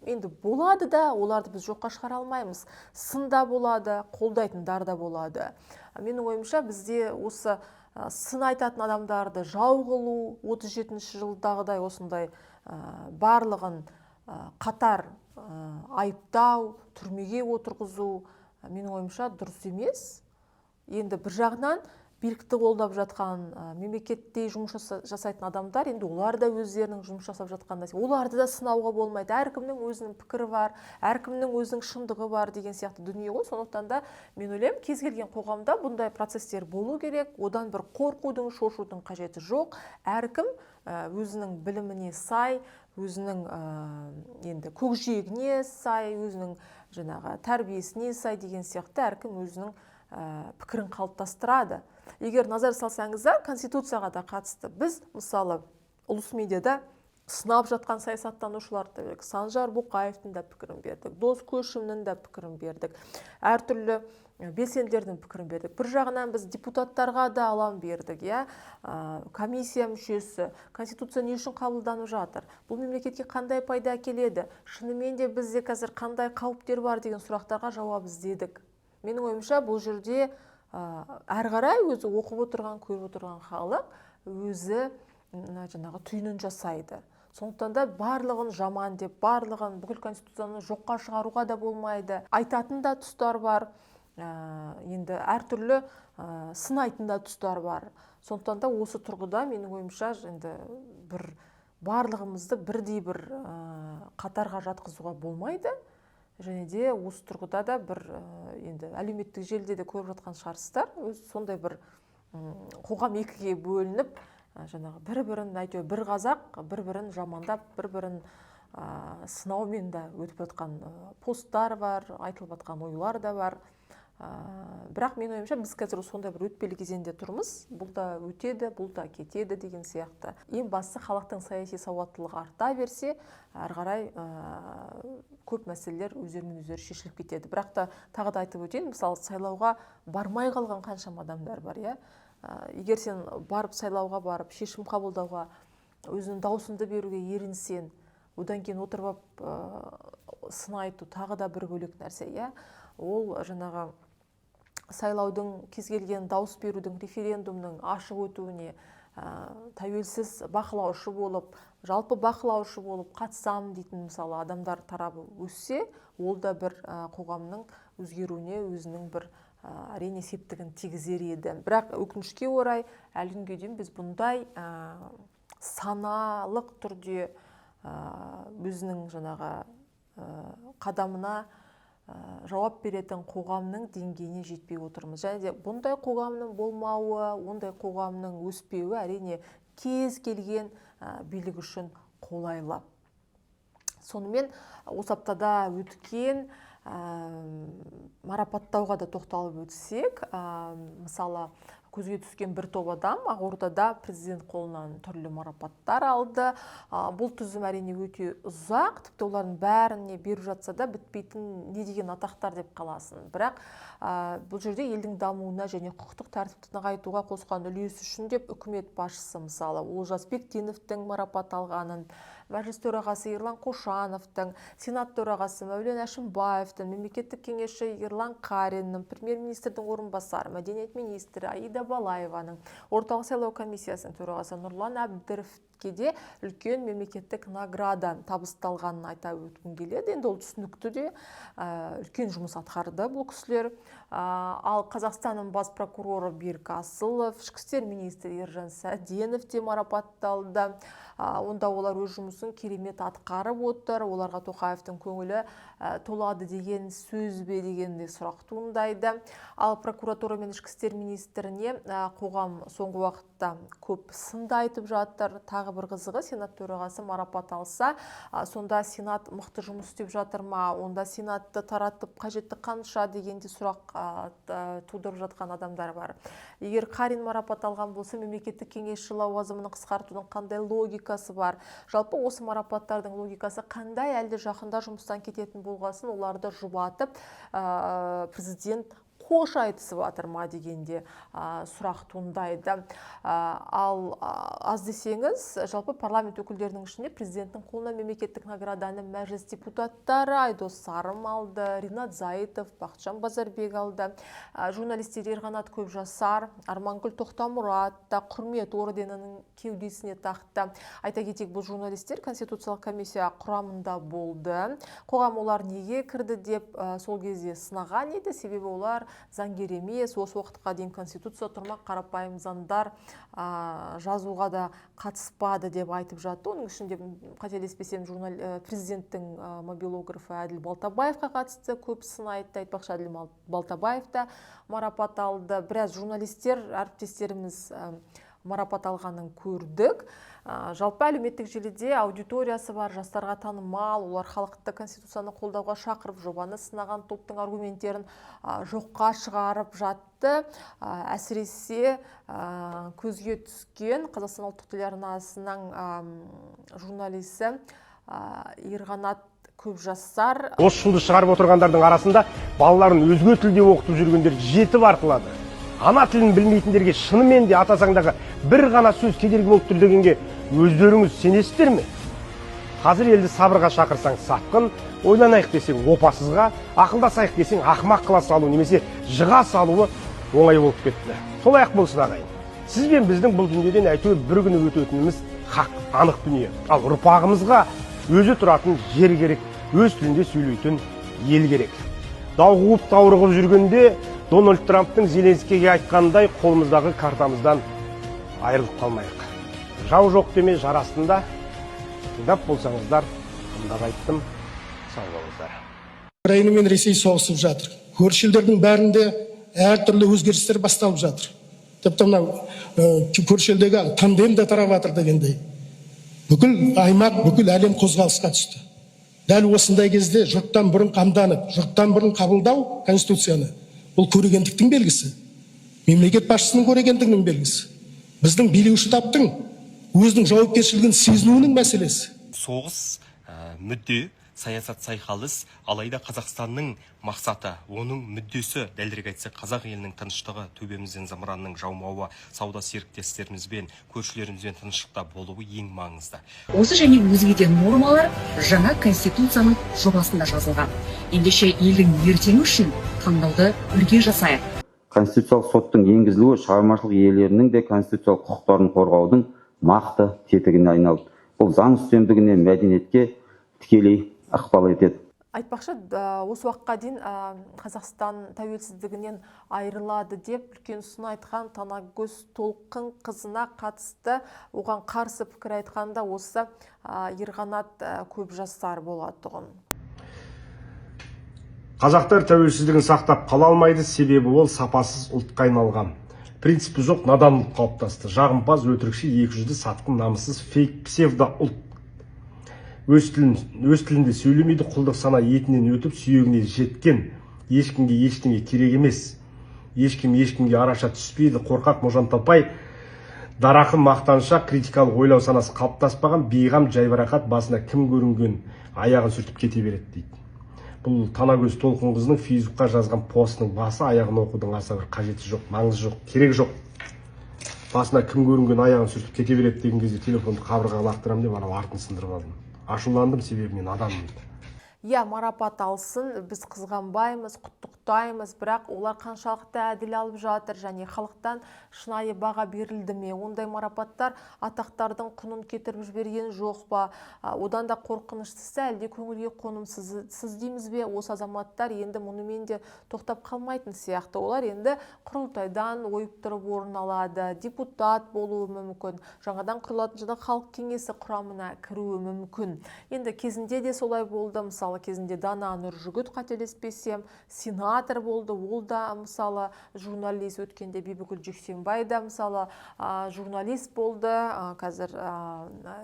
енді болады да, оларды біз жоққа шығара алмаймыз. Сын да болады, қолдайтындар да болады. Менің ойымша, бізде осы сын айтатын адамдарды жау қылу, 37 жылдағыдай осындай барлығын қатар айыптау, түрмеге отырғызу, менің ойымша, дұрыс емес. Енді бір жағынан билікті қолдап жатқан, мемлекетте жұмыс жасайтын адамдар, енді олар да өздерінің жұмыс жасап жатқан нәрсе, оларды да сынауға болмайды. Әркімнің өзінің пікірі бар, әркімнің өзінің шындығы бар деген сияқты дүние ғой. Сондықтан да мен ойлаймын, кез келген қоғамда бұндай процесстер болу керек, одан бір қорқудың, шошудың қажеті жоқ. Әркім өзінің біліміне сай, өзінің енді көкжиегіне сай, өзінің жаңағы тәрбиесіне сай деген сияқты әркім өзінің пікірін қалыптастырады. Егер назар салсаңыздар, Конституцияға да қатысты біз, мысалы, Ұлыс медиада сынап жатқан саясаттанушыларды бердік, Санжар Боқаевтың да пікірін бердік, Дос Көшімнің де пікірін бердік, әртүрлі белсенділердің пікірін бердік. Бір жағынан біз депутаттарға да алаң бердік, иә? Комиссия мүшесі, Конституция не үшін қабылданып жатыр, бұл мемлекетке қандай пайда әкеледі, шынымен де бізде қазір қандай қауіптер бар деген сұрақтарға жауап іздедік. Менің ойымша, бұл жерде әрі қарай өзі оқып отырған, көріп отырған халық өзі жаңағы түйінін жасайды. Сондықтан да барлығын жаман деп, барлығын, бүкіл Конституцияны жоққа шығаруға да болмайды. Айтатын да тұстар бар, енді әртүрлі сынайтын да тұстар бар. Сондықтан да осы тұрғыда менің ойымша, енді бір барлығымызды бірдей бір қатарға жатқызуға болмайды. Және де осы тұрғыда да бір енді әлеуметтік желіде де көріп жатқан шығарсыздар, өз сондай бір қоғам екіге бөлініп, жаңағы бір-бірін әйтеуір бір қазақ, бір-бірін жамандап, бір-бірін сынаумен де өтіп жатқан посттар бар, айтылып жатқан ойлар да бар. Бірақ менің ойымша, біз қазір сондай бір өтпелі кезеңде тұрмыз. Бұл да өтеді, бұл да кетеді деген сияқты. Ең бастысы, халықтың саяси сауаттылығы арта берсе, әрі қарай көп мәселелер өздерімен өздері шешіліп кетеді. Бірақ та тағы да айтып өтейін, мысалы, сайлауға бармай қалған қаншама адамдар бар, иә? Егер сен барып сайлауға барып, шешім қабылдауға, өзіңнің дауысыңды беруге ерінсең, одан кейін отырып алып сын айту тағы да бір бөлек нәрсе, иә? Ол жаңағы сайлаудың, кез келген дауыс берудің, референдумның ашық өтуіне тәуелсіз бақылаушы болып, жалпы бақылаушы болып қатысам дейтін, мысалы, адамдар тарабы өссе, ол да бір қоғамның өзгеруіне өзінің бір әрине септігін тигізер еді. Бірақ өкінішке орай, әлі күнге дейін біз бұндай саналық түрде өзінің жаңағы қадамына жауап беретін қоғамның деңгейіне жетпей отырмыз. Және де бұндай қоғамның болмауы, ондай қоғамның өспеуі әрине кез келген билік үшін қолайлы. Сонымен осы аптада өткен марапаттауға да тоқталып өтсек, мысалы, Көзге түскен бір топ адам Ақордада президент қолынан түрлі марапаттар алды. Бұл тізім, әрине, өте ұзақ, тіпті олардың бәріне беріп жатса да бітпейтін, не деген атақтар деп қаласың. Бірақ бұл жерде елдің дамуына және құқықтық тәртіпті нығайтуға қосқан үлесі үшін деп үкімет басшысы, мысалы, Олжас Бектеновтің марапат алғанын, Мәжіліс төрағасы Ерлан Қошановтың, Сенат төрағасы Мәулен Әшімбаевтың, мемлекеттік кеңесші Ерлан Қариннің, премьер-министрдің орынбасары, мәдениет министрі Аида Балаеваның, Орталық сайлау комиссиясының төрағасы Нұрлан Әбдіровке де үлкен мемлекеттік награда табысталғанын айта өткім келеді. Енді ол түсінікті де, үлкен жұмыс атқарды бұл кісілер. Ал Қазақстанның бас прокуроры Берік Асылов, ішкі істер министрі Ержан Сәденов те марапатталды. Онда олар өз жұмысын керемет атқарып отыр, оларға Тоқаевтың көңілі толады деген сөз бе деген де сұрақ туындайды. Ал прокуратура мен ішкі істер министріне қоғам соңғы уақытта көп сынды айтып жатыр. Тағы бір қызығы, Сенат төрағасы марапат алса, сонда Сенат мықты жұмыс істеп жатыр ма, онда Сенатты таратып қажетті қанша деген де сұрақ тудырып жатқан адамдар бар. Егер Қарин марапат алған болса, мемлекеттік кеңесші лауазымын қысқартудың қандай логикасы бар? Жалпы осы марапаттардың логикасы қандай? Әлде жақында жұмыстан кететін болғасын, оларды жұбатып, президент қош айтысып жатыр ма дегенде сұрақ туындайды. Ал аз десеңіз, жалпы парламент өкілдерінің ішінде президенттің қолынан мемлекеттік награданы Мәжіліс депутаттары Айдос Сарым алды, Ринат Зайытов, Бақытжан Базарбек алды. Журналистер Ерқанат Көпжасар, Армангүл Тоқтамұрат та құрмет орденінің кеудесіне тақты. Айта кетейік, бұл журналистер Конституциялық комиссия құрамында болды. Қоғам олар неге кірді деп сол кезде сынаған еді, себебі олар заңгер емес, осы уақытқа дейін Конституция тұрмақ қарапайым заңдар жазуға да қатыспады деп айтып жатты. Оның ішінде, қателеспесем, президенттің мобилографы Әділ Балтабаевқа қатысты көп сын айтты. Айтпақшы, Әділ Балтабаев та марапат алды. Біраз журналистер әріптестеріміз марапат алғанын көрдік. Жалпы әлеуметтік желіде аудиториясы бар жастарға танымал, олар халықты Конституцияны қолдауға шақырып, жобаны сынаған топтың аргументтерін жоққа шығарып жатты. Әсіресе көзге түскен Қазақстан ұлттық телеарнасының журналисі Ерқанат Көпжасар. Осы шуды шығарып отырғандардың арасында балаларын өзге тілде оқытып жүргендер жетіп артылады. Ана тілін білмейтіндерге шынымен де ата заңдағы бір ғана сөз кедергі болып тұр дегенге өздеріңіз сенесіздер ме? Қазір елді сабырға шақырсаң сатқын, ойланайық десең опасызға, ақылдасайық десең ақымақ қыла салу немесе жыға салуы оңай болып кетті. Солай ақ болсын, ағайын. Сіз бен біздің бұл дүниеден әйтеуір бір күні өтетініміз хақ, анық дүние. Ал ұрпағымызға өзі тұратын жер керек, өз тілінде сөйлейтін ел керек. Дау қуып даурығып жүргенде Дональд Трамптың Зеленскийге айтқандай, қолымыздағы картамыздан айырылып қалмайық. Жау жоқ деме жар астында. Тыңдап болсаңыздар, тыңдап айттым. Сау болыңыздар. Украина мен Ресей соғысып жатыр. Көрші елдердің бәрінде әртүрлі өзгерістер басталып жатыр. Тіпті мынау көрші елдегі тандем де тарап жатыр дегендей. Бүкіл аймақ, бүкіл әлем қозғалысқа түсті. Дәл осындай кезде жұрттан бұрын қамданып, жұрттан бұрын қабылдау Конституцияны, бұл көрегендіктің белгісі. Мемлекет басшысының көрегендігінің белгісі. Біздің билеуші таптың өзінің жауапкершілігін сезінуінің мәселесі. Соғыс мүдде, саясат сайқал іс, алайда Қазақстанның мақсаты, оның мүддесі, дәлірек айтсақ, қазақ елінің тыныштығы, төбемізден зымыранның жаумауы, сауда серіктестерімізбен, көршілерімізбен тыныштықта болуы ең маңызды. Осы және өзге де нормалар жаңа Конституцияның жобасында жазылған. Ендеше елдің ертеңі үшін таңдауды бірге жасайық. Конституциялық соттың енгізілуі шығармашылық иелерінің де конституциялық құқықтарын қорғаудың нақты тетігіне айналды. Бұл заң үстемдігіне, мәдениетке тікелей ықпал етеді. Айтпақшы, осы уақытқа дейін Қазақстан тәуелсіздігінен айырылады деп үлкен сын айтқан Танагөз Толқын қызына қатысты, оған қарсы пікір айтқанда осы Ерқанат Көпжасар болатұғын. Қазақтар тәуелсіздігін сақтап қала алмайды, себебі ол сапасыз ұлтқа айналған. Принципі жоқ надан ұлт қалыптасты. Жағымпаз, өтірікші, екіжүзді, сатқын, намыссыз, фейк, псевдо ұлт. Өз тілінде сөйлемейді, құлдық сана етінен өтіп, сүйегіне жеткен, ешкімге ештеңе керек емес. Ешкім ешкімге араша түспейді. Қорқақ, можанталпай, дарақы, мақтаншақ, критикалық ойлау санасы қалыптаспаған, бейғам, жайбарақат, басына кім көрінген аяғын сүртіп кете береді дейді. Бұл Танагөз Толқынқызының Фейсбукқа жазған постының басы, аяғын оқудың аса бір қажеті жоқ, маңызы жоқ, керек жоқ. Басына кім көрінген аяғын сүртіп кете береді деген кезде телефонды қабырғаға лақтырамын деп, анау артын сындырып алдым. Ашуландым, себебі мен адаммын. Иә, марапат алсын, біз қызғанбаймыз, құттықтаймыз, бірақ олар қаншалықты әділ алып жатыр және халықтан шынайы баға берілді ме? Ондай марапаттар атақтардың құнын кетіріп жіберген жоқ па? Одан да қорқыныштысы, әлде көңілге қонымсыз дейміз бе? Осы азаматтар енді мұнымен де тоқтап қалмайтын сияқты. Олар енді құрылтайдан ойып тұрып орын алады, депутат болуы мүмкін, жаңадан құрылатын жаңа халық кеңесі құрамына кіруі мүмкін. Енді кезінде де солай болды, мысалы, кезінде Дана Нұржігіт, қателеспесем, сенатор болды, ол да, мысалы, журналист. Өткенде Бибігүл Жексенбай да, мысалы, журналист болды, қазір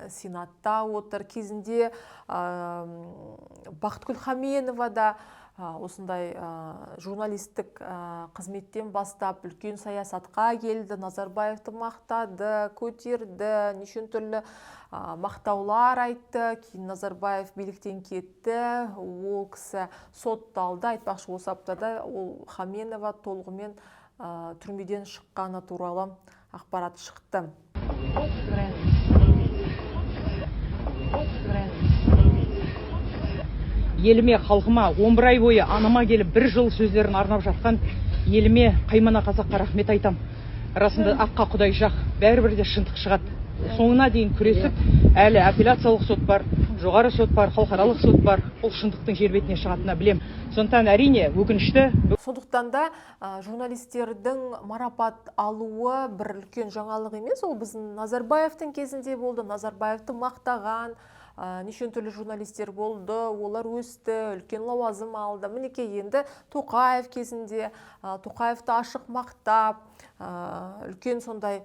сенатта отыр. Кезінде Бақытгүл Хаменова да осындай журналистік қызметтен бастап үлкен саясатқа келді, Назарбаевты мақтады, көтерді, неше түрлі мақтаулар айтты. Кейін Назарбаев биліктен кетті, ол кісі сотталды. Айтпақшы, осы аптада ол Хаменова толығымен түрмеден шыққаны туралы ақпарат шықты. Еліме, халқыма 11 ай бойы анама келіп бір жыл сөздерін арнап жатқан еліме, қаймана қазаққа рахмет айтам. Расында аққа құдай жақ, бәрібір де шындық шығады. Соңына дейін күресіп, әлі апелляциялық сот бар, жоғары сот бар, халықаралық сот бар, ол шындықтың жер бетіне шығатынына білем. Сондықтан әрине өкінішті. Сондықтан да журналистердің марапат алуы бір үлкен жаңалық емес, ол біздің Назарбаевтың кезінде болды, Назарбаевты мақтаған неше түрлі журналистер болды, олар өсті, үлкен лауазым алды. Мінекей енді Тоқаев кезінде Тоқаевты ашық мақтап, үлкен сондай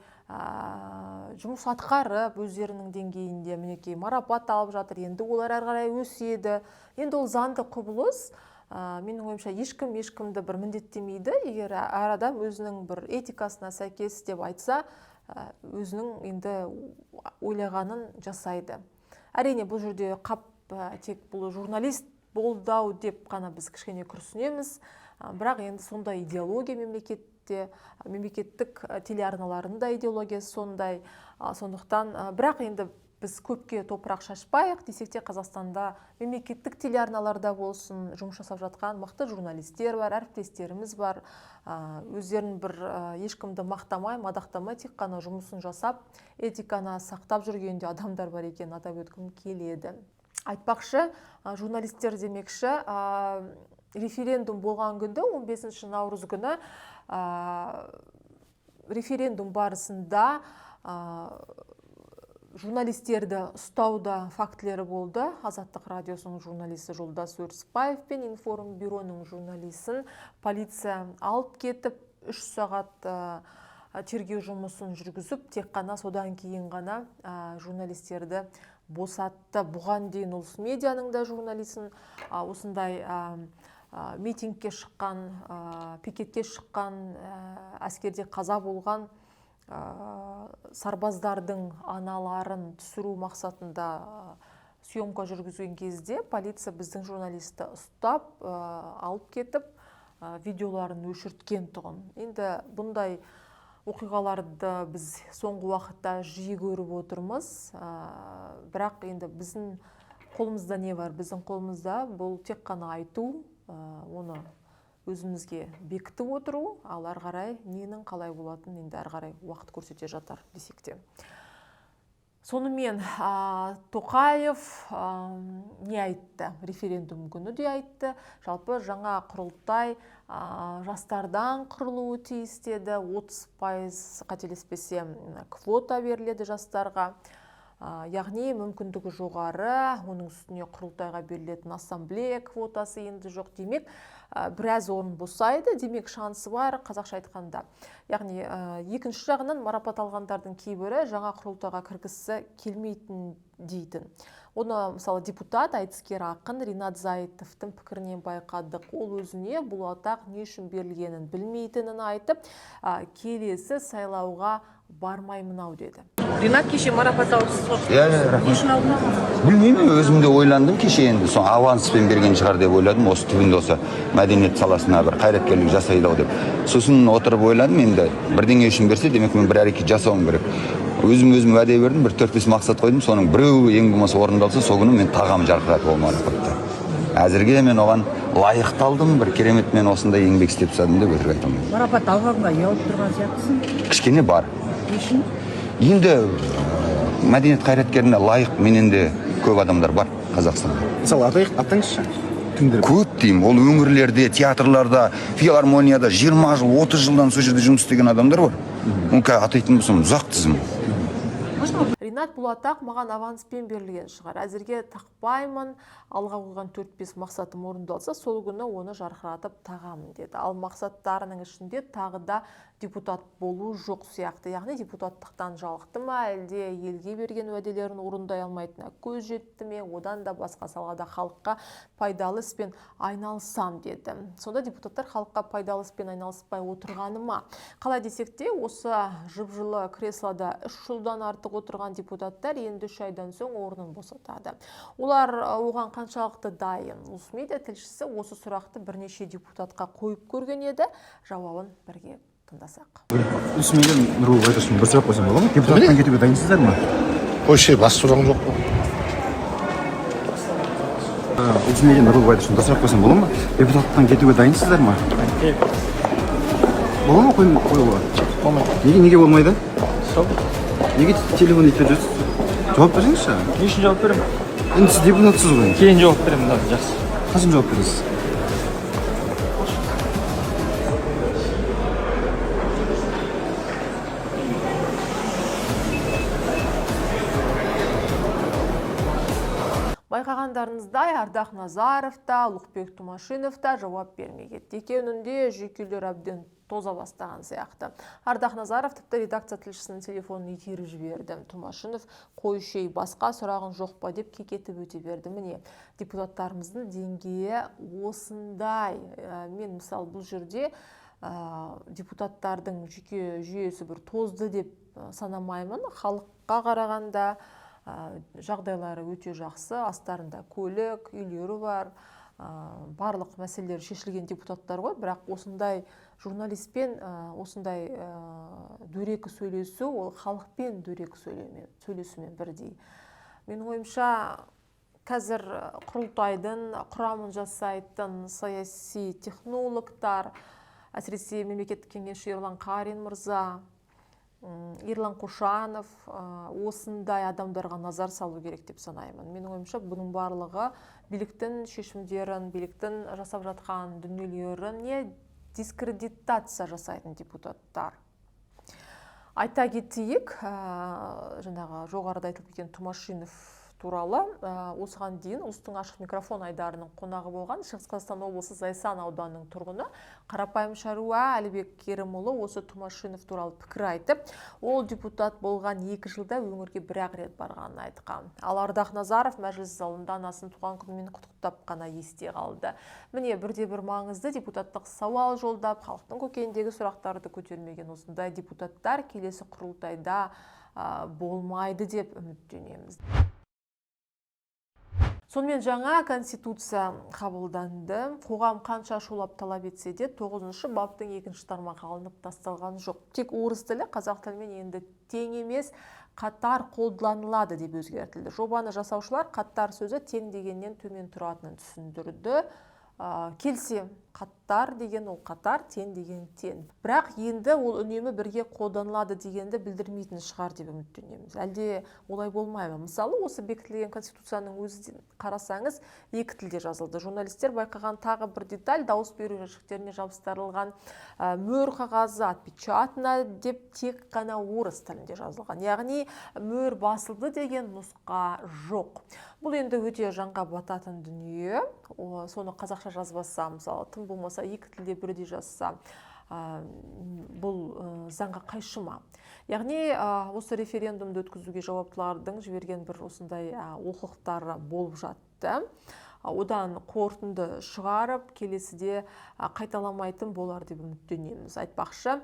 жұмыс атқарып өздерінің деңгейінде мінекей марапат алып жатыр. Енді олар әрі қарай өседі. Енді ол заңды құбылыс. Менің ойымша, ешкім ешкімді бір міндеттемейді. Егер әр адам өзінің бір этикасына сәйкес деп айтса, өзінің енді ойлағанын жасайды. Әрине, бұл жерде қап тек бұл журналист болды ау деп қана біз кішкене күрсінеміз. Бірақ енді сондай идеология мемлекетте, мемлекеттік телеарналарының да идеологиясы сондай. Сондықтан, бірақ енді біз көпке топырақ шашпайық десек те, Қазақстанда мемлекеттік телеарналарда болсын жұмыс жасап жатқан мықты журналистер бар, әріптестеріміз бар. Өздерін бір ешкімді мақтамай, мадақтамай, тек қана жұмысын жасап, этиканы сақтап жүрген де адамдар бар екенін атап өткім келеді. Айтпақшы, журналистер демекші, референдум болған күнді, 15 наурыз күні, референдум барысында журналистерді ұстауда фактілері болды. Азаттық радиосының журналисті Жолдас Өрісбаев пен Информ бюроның журналисін полиция алып кетіп, 3 сағат тергеу жұмысын жүргізіп, тек қана содан кейін ғана журналистерді босатты. Бұған дейін Ұлыс медианың да журналисін осындай митингке шыққан, пикетке шыққан, әскерде қаза болған сарбаздардың аналарын түсіру мақсатында съемка жүргізген кезде полиция біздің журналисті ұстап, алып кетіп, видеоларын өшірткен тұғын. Енді бұндай оқиғаларды біз соңғы уақытта жиі көріп отырмыз. Бірақ енді біздің қолымызда не бар? Біздің қолымызда бұл тек қана айту, оны өзімізге бекітіп отыру, ал ары қарай ненің қалай болатынын енді ары қарай уақыт көрсете жатар десек те. Сонымен Тоқаев не айтты? Референдум күні де айтты. Жалпы жаңа құрылтай жастардан құрылуы тиіс деді. 30% қателеспесем квота беріледі жастарға. Яғни мүмкіндігі жоғары, оның үстіне құрылтайға берілетін ассамблея квотасы енді жоқ. Демек, біраз орын босайды, демек шансы бар, қазақша айтқанда. Яғни, екінші жағынан марапат алғандардың кейбірі жаңа құрылтайға кіргісі келмейтін дейтін. Оны, мысалы, депутат, айтыскер ақын Ринат Зайтовтың пікірінен байқадық. Ол өзіне бұл атақ не үшін берілгенін білмейтінін айтып, келесі сайлауға бармаймын ау деді. Ринат, кеше марапат алыпсыз ғой. Иә, рахмет. Не үшін алдыңыз? Білмеймін, өзім де ойландым кеше енді. Сол аванспен берген шығар деп ойладым. Осы түбінде осы мәдениет саласына бір қайраткерлік жасайды ау деп. Сосын отырып ойландым, енді бірдеңе үшін берсе, демек мен бір әрекет жасауым керек. Өзім уәде бердім, бір 4-5 мақсат қойдым. Соның біреуі ең болмаса орындалса, сол күні мен тағам жарқыратып ол марапатты. Әзірге мен оған лайықталдым, бір керемет мен осындай еңбек істеп тастадым деп өтірік айта алмаймын. Марапат алғанға ұялып тұрған сияқтысың. Кішкене бар. Не үшін? Енді мәдениет қайраткеріне лайық менен де көп адамдар бар Қазақстанда. Мысалы, атайық, атаңызшы. Көп деймін, ол өңірлерде, театрларда, филармонияда 20 жыл, 30 жылдан сол жерде жұмыс істеген адамдар бар. Оны қазір атайтын болсам, ұзақ тізім. Ринат, бұл атақ маған аванспен берілген шығар. Әзірге тақпаймын, алға қойған 4-5 мақсатым орындалса, сол күні оны жарқыратып тағамын деді. Ал мақсаттарының ішінде тағы да депутат болу жоқ сияқты. Яғни депутаттықтан жалықты ма, әлде елге берген уәделерін орындай алмайтынына көз жетті ме, одан да басқа салада халыққа пайдалы іспен айналысам деді. Сонда депутаттар халыққа пайдалы іспен айналыспай отырғаны ма? Қалай десек те, осы жып-жылы креслода 3 жылдан артық отырған депутаттар енді 3 айдан соң орнын босатады. Олар оған қаншалықты дайын? Ұлыс медиа тілшісі осы сұрақты бірнеше депутатқа қойып көрген еді. Жауабын бірге тыңдасақ. Ұлыс медиа, Нұрбол Байтұрсынов, бір сұрақ қойсам бола ма? Депутаттан кетуге дайынсыздар ма? Қойшы, бас сұрағым жоқ қой. Ұлыс медиа, Нұрбол Байтұрсынов, бір сұрақ қойсам бола ма? Депутаттан кетуге дайынсыздар ма? Бола ма қоюға? Болмайды. Неге болмайды? Сол. Неге телефон етпей жүрсіз? Жауап берсеңізші. Не үшін жауап беремін? Енді сіз депутатсыз ғой. Кейін жауап беремін, да, жақсы. Қашан жауап бересіз? Байқағандарыңыздай, Ардақ Назаров та, Ұлықбек Тұмашинов та жауап бермей кетті. Екеуінің де жүйкелері әбден тоза бастаған сияқты. Ардақ Назаров тіпті редакция тілшісінің телефонын итеріп жіберді. Тұмашинов қойшы, басқа сұрағын жоқ па деп кекетіп өте берді. Міне, депутаттарымыздың деңгейі осындай. Мен мысалы бұл жерде депутаттардың жүйке жүйесі бір тозды деп санамаймын. Халыққа қарағанда жағдайлары өте жақсы, астарында көлік, үйлері бар, барлық мәселелер шешілген депутаттар ғой. Бірақ осындай журналистпен осындай дөрекі сөйлесу, ол халықпен дөрекі сөйлесумен бірдей. Менің ойымша, қазір құрылтайдың құрамын жасайтын саяси технологтар, әсіресе мемлекеттік кеңесші Ерлан Қарин мырза, Ерлан Қошанов, осындай адамдарға назар салу керек деп санаймын. Менің ойымша, бұның барлығы биліктің шешімдерін, биліктің жасап жатқан дүниелеріне дискредитация жасайтын депутаттар. Айта кетейік, жаңағы жоғарыда айтылып кеткен Тұмашинов туралы осыған дейін Ұлыстың ашық микрофон айдарының қонағы болған Шығыс Қазақстан облысы Зайсан ауданының тұрғыны қарапайым шаруа Әлібек Керімұлы осы Тұмашинов туралы пікір айтып, ол депутат болған 2 жылда өңірге бір-ақ рет барғанын айтқан. Ал Ардақ Назаров мәжіліс залында анасын туған күнімен құттықтап қана есте қалды. Міне, бірде-бір маңызды депутаттық сауал жолдап, халықтың көкейіндегі сұрақтарды көтермеген осындай депутаттар келесі құрылтайда болмайды деп үміттенеміз. Сонымен жаңа конституция қабылданды. Қоғам қанша шулап талап етсе де, 9-шы баптың 2-ші тармағы алынып тасталған жоқ. Тек орыс тілі қазақ тілімен енді тең емес, қатар қолданылады деп өзгертілді. Жобаны жасаушылар қатар сөзі тең дегеннен төмен тұратынын түсіндірді. Келсем, қатар деген ол қатар, тең деген тең. Бірақ енді ол үнемі бірге қолданылады дегенді білдірмейтін шығар деп үміттенеміз. Әлде олай болмай ма? Мысалы, осы бекітілген конституцияның өзі қарасаңыз, 2 тілде жазылды. Журналистер байқаған тағы бір деталь, дауыс беру жәшіктеріне жабыстырылған мөр қағазы отпечатано деп тек қана орыс тілінде жазылған. Яғни мөр басылды деген нұсқа жоқ. Бұл енді өте жанға бататын дүние. Соны қазақша жазбаса, мысалы, тым болмаса 2 тілде бірдей жазса, Бұл заңға қайшы ма? Яғни осы референдумды өткізуге жауаптылардың жіберген бір осындай олқылықтары болып жатты. Одан қорытынды шығарып, келесіде қайталамайтын болар деп үміттенеміз. Айтпақшы,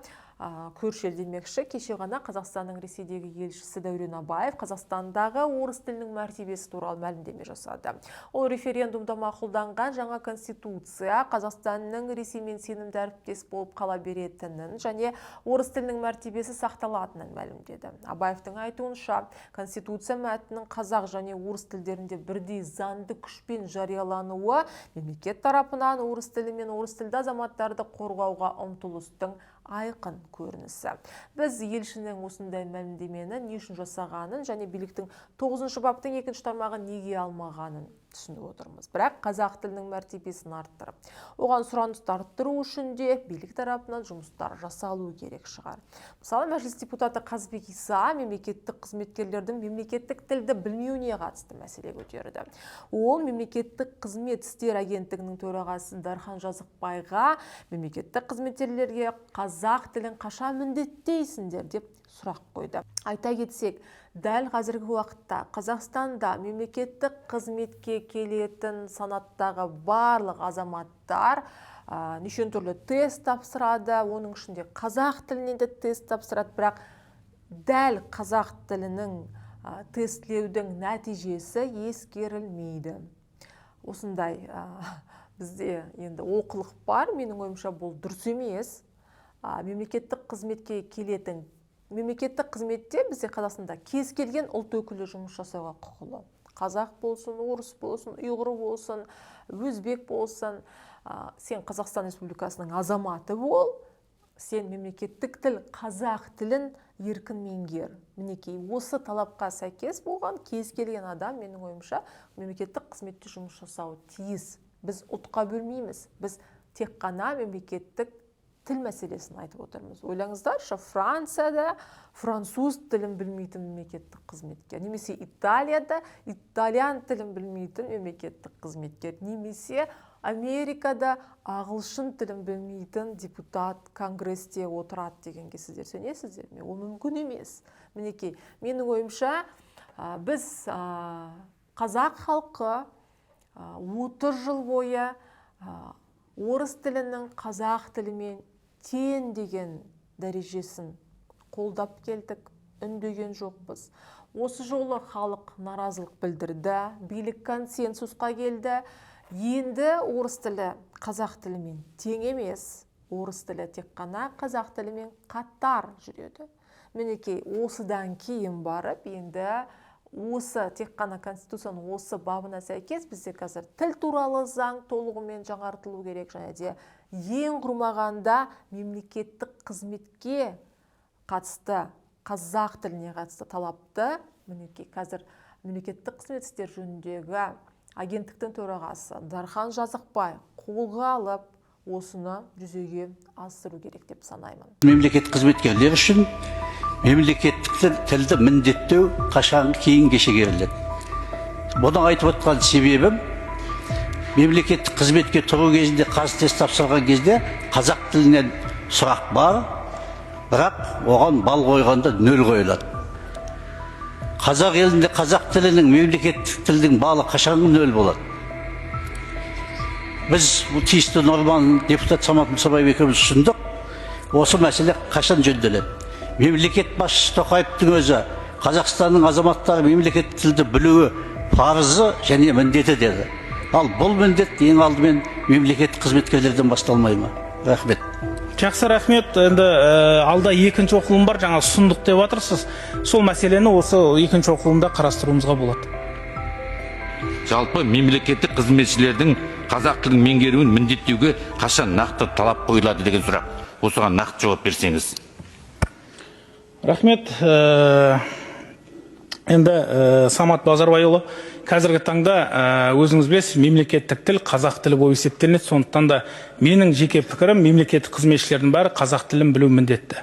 көрші ел демекші, кеше ғана Қазақстанның Ресейдегі елшісі Дәурен Абаев Қазақстандағы орыс тілінің мәртебесі туралы мәлімдеме жасады. Ол референдумда мақұлданған жаңа конституция Қазақстанның Ресеймен сенімді әріптес болып қала беретінін және орыс тілінің мәртебесі сақталатынын мәлімдеді. Абаевтың айтуынша, конституция мәтінінің қазақ және орыс тілдерінде бірдей заңды күшпен жариялануы мемлекет тарапынан орыс тілі мен орыс тілді азаматтарды қорғауға ұмтылыстың айқын көрінісі. Біз елшінің осындай мәлімдемені не үшін жасағанын және биліктің 9 баптың 2 тармағын неге алмағанын түсініп отырмыз. Бірақ қазақ тілінің мәртебесін арттырып, оған сұранысты арттыру үшін де билік тарапынан жұмыстар жасалу керек шығар. Мысалы, Мәжіліс депутаты Қазбек Иса мемлекеттік қызметкерлердің мемлекеттік тілді білмеуіне қатысты мәселе көтерді. Ол мемлекеттік қызмет істері агенттігінің төрағасы Дархан Жазықбайға мемлекеттік қызметкерлерге қазақ тілін қашан міндеттейсіңдер деп сұрақ қойды. Айта кетсек, дәл қазіргі уақытта Қазақстанда мемлекеттік қызметке келетін санаттағы барлық азаматтар неше түрлі тест тапсырады, оның ішінде қазақ тілінен де тест тапсырады, бірақ дәл қазақ тілінің тестлеудің нәтижесі ескерілмейді. Осындай бізде енді олқылық бар, менің ойымша бұл дұрыс емес. Мемлекеттік қызметке келетін мемлекеттік қызметте бізде Қазақстанда кез келген ұлт өкілі жұмыс жасауға құқылы. Қазақ болсын, орыс болсын, ұйғыр болсын, өзбек болсын, сен Қазақстан Республикасының азаматы бол, сен мемлекеттік тіл қазақ тілін еркін меңгер. Мінекей, осы талапқа сәйкес болған кез келген адам, менің ойымша, мемлекеттік қызметте жұмыс жасауы тиіс. Біз ұлтқа бөлмейміз, біз тек қана мемлекеттік тіл мәселесін айтып отырмыз. Ойлаңыздаршы, Францияда француз тілін білмейтін мемлекеттік қызметкер, немесе Италияда итальян тілін білмейтін мемлекеттік қызметкер, немесе Америкада ағылшын тілін білмейтін депутат конгрессте отырады дегенге сіздер сенесіздер ме? Ол мүмкін емес. Мінекей, менің ойымша, біз қазақ халқы 30 жыл бойы орыс тілінің қазақ тілімен тең деген дәрежесін қолдап келдік, үндеген жоқпыз. Осы жолы халық наразылық білдірді, билік консенсусқа келді. Енді орыс тілі қазақ тілімен тең емес, орыс тілі тек қана қазақ тілімен қатар жүреді. Мінекей, осыдан кейін барып, енді осы тек қана конституцияның осы бабына сәйкес бізде қазір тіл туралы заң толығымен жаңартылу керек, және де ең құрмағанда мемлекеттік қызметке қатысты, қазақ тіліне қатысты талапты мінекей қазір мемлекеттік қызмет істері жөніндегі агенттіктің төрағасы Дархан Жазықбай қолға алып, осыны жүзеге асыру керек деп санаймын. Мемлекеттік қызметкерлер үшін мемлекеттік тілді міндеттеу қашан кейінге шегеріледі. Бұны айтып отқан себебім, мемлекеттік қызметке тұру кезінде қазтест тапсырған кезде қазақ тілінен сұрақ бар, бірақ оған бал қойғанда 0 қойылады. Қазақ елінде қазақ тілінің мемлекеттік тілдің балы қашан 0 болады? Біз бұл тиісті норманы депутат Самат Мұсабаев екеуміз ұсындық. Осы мәселе қашан жөнделеді? Мемлекет басшысы Тоқаевтың өзі Қазақстанның азаматтары мемлекеттік тілді білуі парызы және міндеті деді. Ал бұл міндет ең алдымен мемлекеттік қызметкерлерден басталмай ма? Рахмет. Жақсы, рахмет. Енді алда екінші оқылым бар, жаңа ұсындық деп жатырсыз. Сол мәселені осы екінші оқылымда қарастыруымызға болады. Жалпы мемлекеттік қызметшілердің қазақ тілін меңгеруін міндеттеуге қашан нақты талап қойылады деген сұрақ. Осыған нақты жауап берсеңіз. Рахмет. Енді Самат Базарбайұлы, қазіргі таңда өзіңіз білесіз, мемлекеттік тіл қазақ тілі болып есептелінеді. Сондықтан да менің жеке пікірім, мемлекеттік қызметшілердің бәрі қазақ тілін білу міндетті.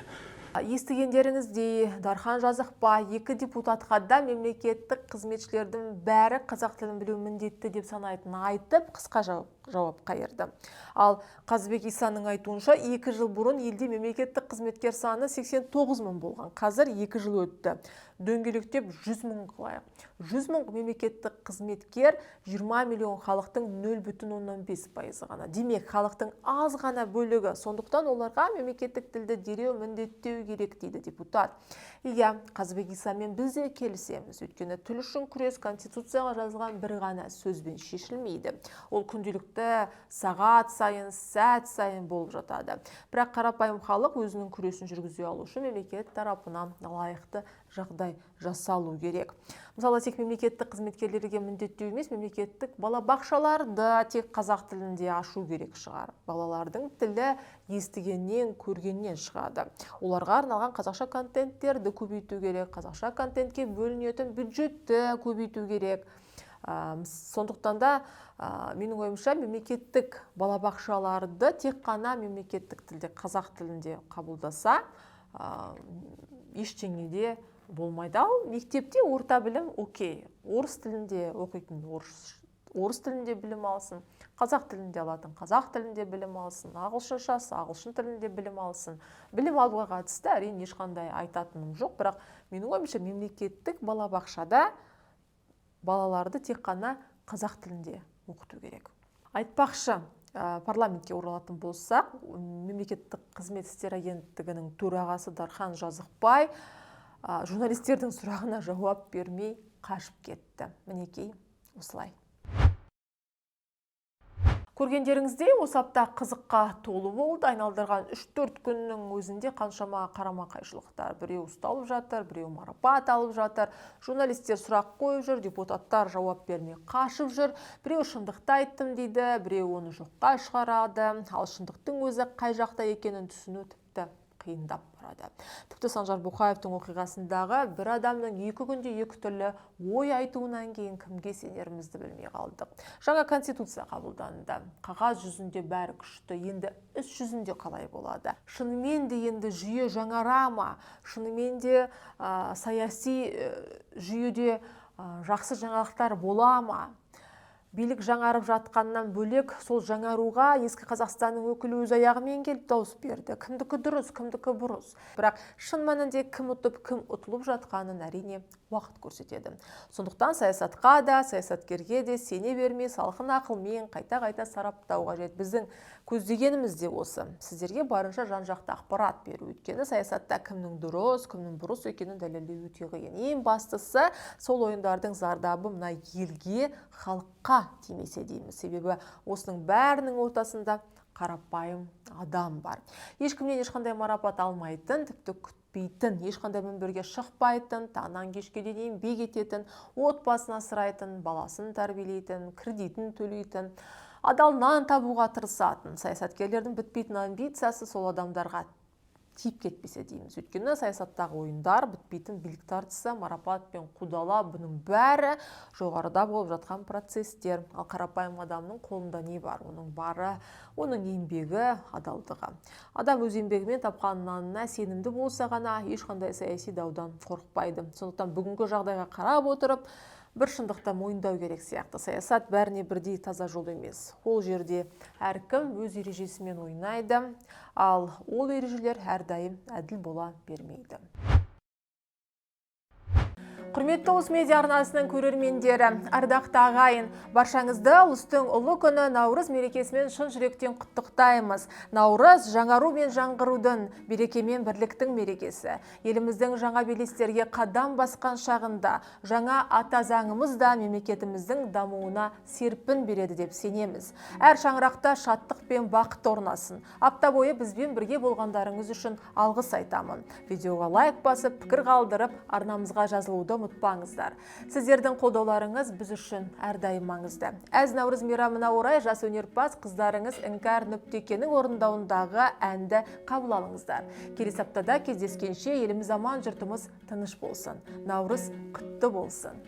Естігендеріңіздей, Дархан Жазықбай екі депутатқа да мемлекеттік қызметшілердің бәрі қазақ тілін білу міндетті деп санайтынын айтып, қысқа жауап жауап қайырды. Ал Қазыбек Исаның айтуынша, 2 жыл бұрын елде мемлекеттік қызметкер саны 89 мың болған. Қазір 2 жыл өтті. Дөңгелектеп 100 мың қылайық. 100 мың мемлекеттік қызметкер 20 миллион халықтың 0,5% ғана. Демек, халықтың аз ғана бөлігі. Сондықтан оларға мемлекеттік тілді дереу міндеттеу керек, дейді депутат. Иә, Қазыбек Исамен біз де келісеміз. Өйткені тіл үшін күрес Конституцияға жазылған бір ғана сөзбен шешілмейді. Ол күнделікті сағат сайын, сәт сайын болып жатады. Бірақ қарапайым халық өзінің күресін жүргізе алу үшін мемлекет тарапынан лайықты жағдай жасалу керек. Мысалы, тек мемлекеттік қызметкерлерге міндеттеу емес, мемлекеттік балабақшаларды тек қазақ тілінде ашу керек шығар. Балалардың тілі естігеннен, көргеннен шығады. Оларға арналған қазақша контенттерді көбейту керек, қазақша контентке бөлінетін бюджетті көбейту керек. Сондықтан да менің ойымша, мемлекеттік балабақшаларды тек қана мемлекеттік тілде, қазақ тілінде қабылдаса, ештеңеде болмайды. Ал мектепте орта білім окей, орыс тілінде оқитын орыс тілінде білім алсын, қазақ тілінде алатын қазақ тілінде білім алсын, ағылшыншасы ағылшын тілінде білім алсын. Білім алуға қатысты әрине ешқандай айтатыным жоқ, бірақ менің ойымша, мемлекеттік балабақшада балаларды тек қана қазақ тілінде оқыту керек. Айтпақшы, парламентке оралатын болсақ, мемлекеттік қызмет істері агенттігінің төрағасы Дархан Жазықбай журналистердің сұрағына жауап бермей қашып кетті. Мінекей, осылай. Көргендеріңіздей, осы апта қызыққа толы болды. Айналдырған 3-4 күннің өзінде қаншама қарама-қайшылықтар. Біреу ұсталып жатыр, біреу марапат алып жатыр. Журналистер сұрақ қойып жүр, депутаттар жауап бермей қашып жүр. Біреу шындықты айттым дейді, біреу оны жоққа шығарады. Ал шындықтың өзі қай жақта екенін түсіну тіпті қиындап барады. Тіпті Санжар Боқаевтың оқиғасындағы бір адамның 2 күнде 2 түрлі ой айтуынан кейін кімге сенерімізді білмей қалдық. Жаңа Конституция қабылданды. Қағаз жүзінде бәрі күшті, енді іс жүзінде қалай болады? Шынымен де енді жүйе жаңара ма? Шынымен де саяси жүйеде жақсы жаңалықтар бола ма? Билік жаңарып жатқаннан бөлек, сол жаңаруға ескі Қазақстанның өкілі өз аяғымен келіп дауыс берді. Кімдікі дұрыс, кімдікі бұрыс. Бірақ шын мәнінде кім ұтып, кім ұтылып жатқанын әрине уақыт көрсетеді. Сондықтан саясатқа да, саясаткерге де сене бермей, салқын ақылмен қайта-қайта сараптау қажет. Біздің көздегеніміз де осы. Сіздерге барынша жан-жақты ақпарат беру. Өйткені саясатта кімнің дұрыс, кімнің бұрыс екенін дәлелдеу өте қиын. Ең бастысы, сол ойындардың зардабы мына елге, халыққа тимесе дейміз. Себебі осының бәрінің ортасында қарапайым адам бар. Ешкімнен ешқандай марапат алмайтын, тіпті күтпейтін, ешқандай мінберге шықпайтын, таңнан кешке дейін еңбек ететін, отбасын асырайтын, баласын тәрбиелейтін, кредитін төлейтін, адал нан табуға тырысатын. Саясаткерлердің бітпейтін амбициясы сол адамдарға тиіп кетпесе дейміз. Өйткені саясаттағы ойындар, бітпейтін билік тартысы, марапат пен қудала, бұның бәрі жоғарыда болып жатқан процестер. Ал қарапайым адамның қолында не бар? Оның бары, оның еңбегі, адалдығы. Адам өз еңбегімен тапқан нанына сенімді болса ғана ешқандай саяси даудан қорықпайды. Сондықтан бүгінгі жағдайға қарап отырып, бір шындықты мойындау керек сияқты. Саясат бәріне бірдей таза жол емес. Ол жерде әркім өз ережесімен ойнайды, ал ол ережелер әрдайым әділ бола бермейді. Құрметті Ұлыс медиа арнасының көрермендері, ардақты ағайын, баршаңызды ұлыстың ұлы күні Наурыз мерекесімен шын жүректен құттықтаймыз. Наурыз жаңару мен жаңғырудың, береке мен бірліктің мерекесі. Еліміздің жаңа белестерге қадам басқан шағында жаңа ата заңымыз да мемлекетіміздің дамуына серпін береді деп сенеміз. Әр шаңырақта шаттық пен бақыт орнасын. Апта бойы бізбен бірге болғандарыңыз үшін алғыс айтамын. Видеоға лайк басып, пікір қалдырып, арнамызға жазылуды ұмытпаңыздар. Сіздердің қолдауларыңыз біз үшін әрдайым маңызды. Әз Наурыз мейрамына орай жас өнерпаз қыздарыңыз Іңкәр Нүптекенің орындауындағы әнді қабыл алыңыздар. Келесі аптада кездескенше еліміз аман, жұртымыз тыныш болсын. Наурыз құтты болсын.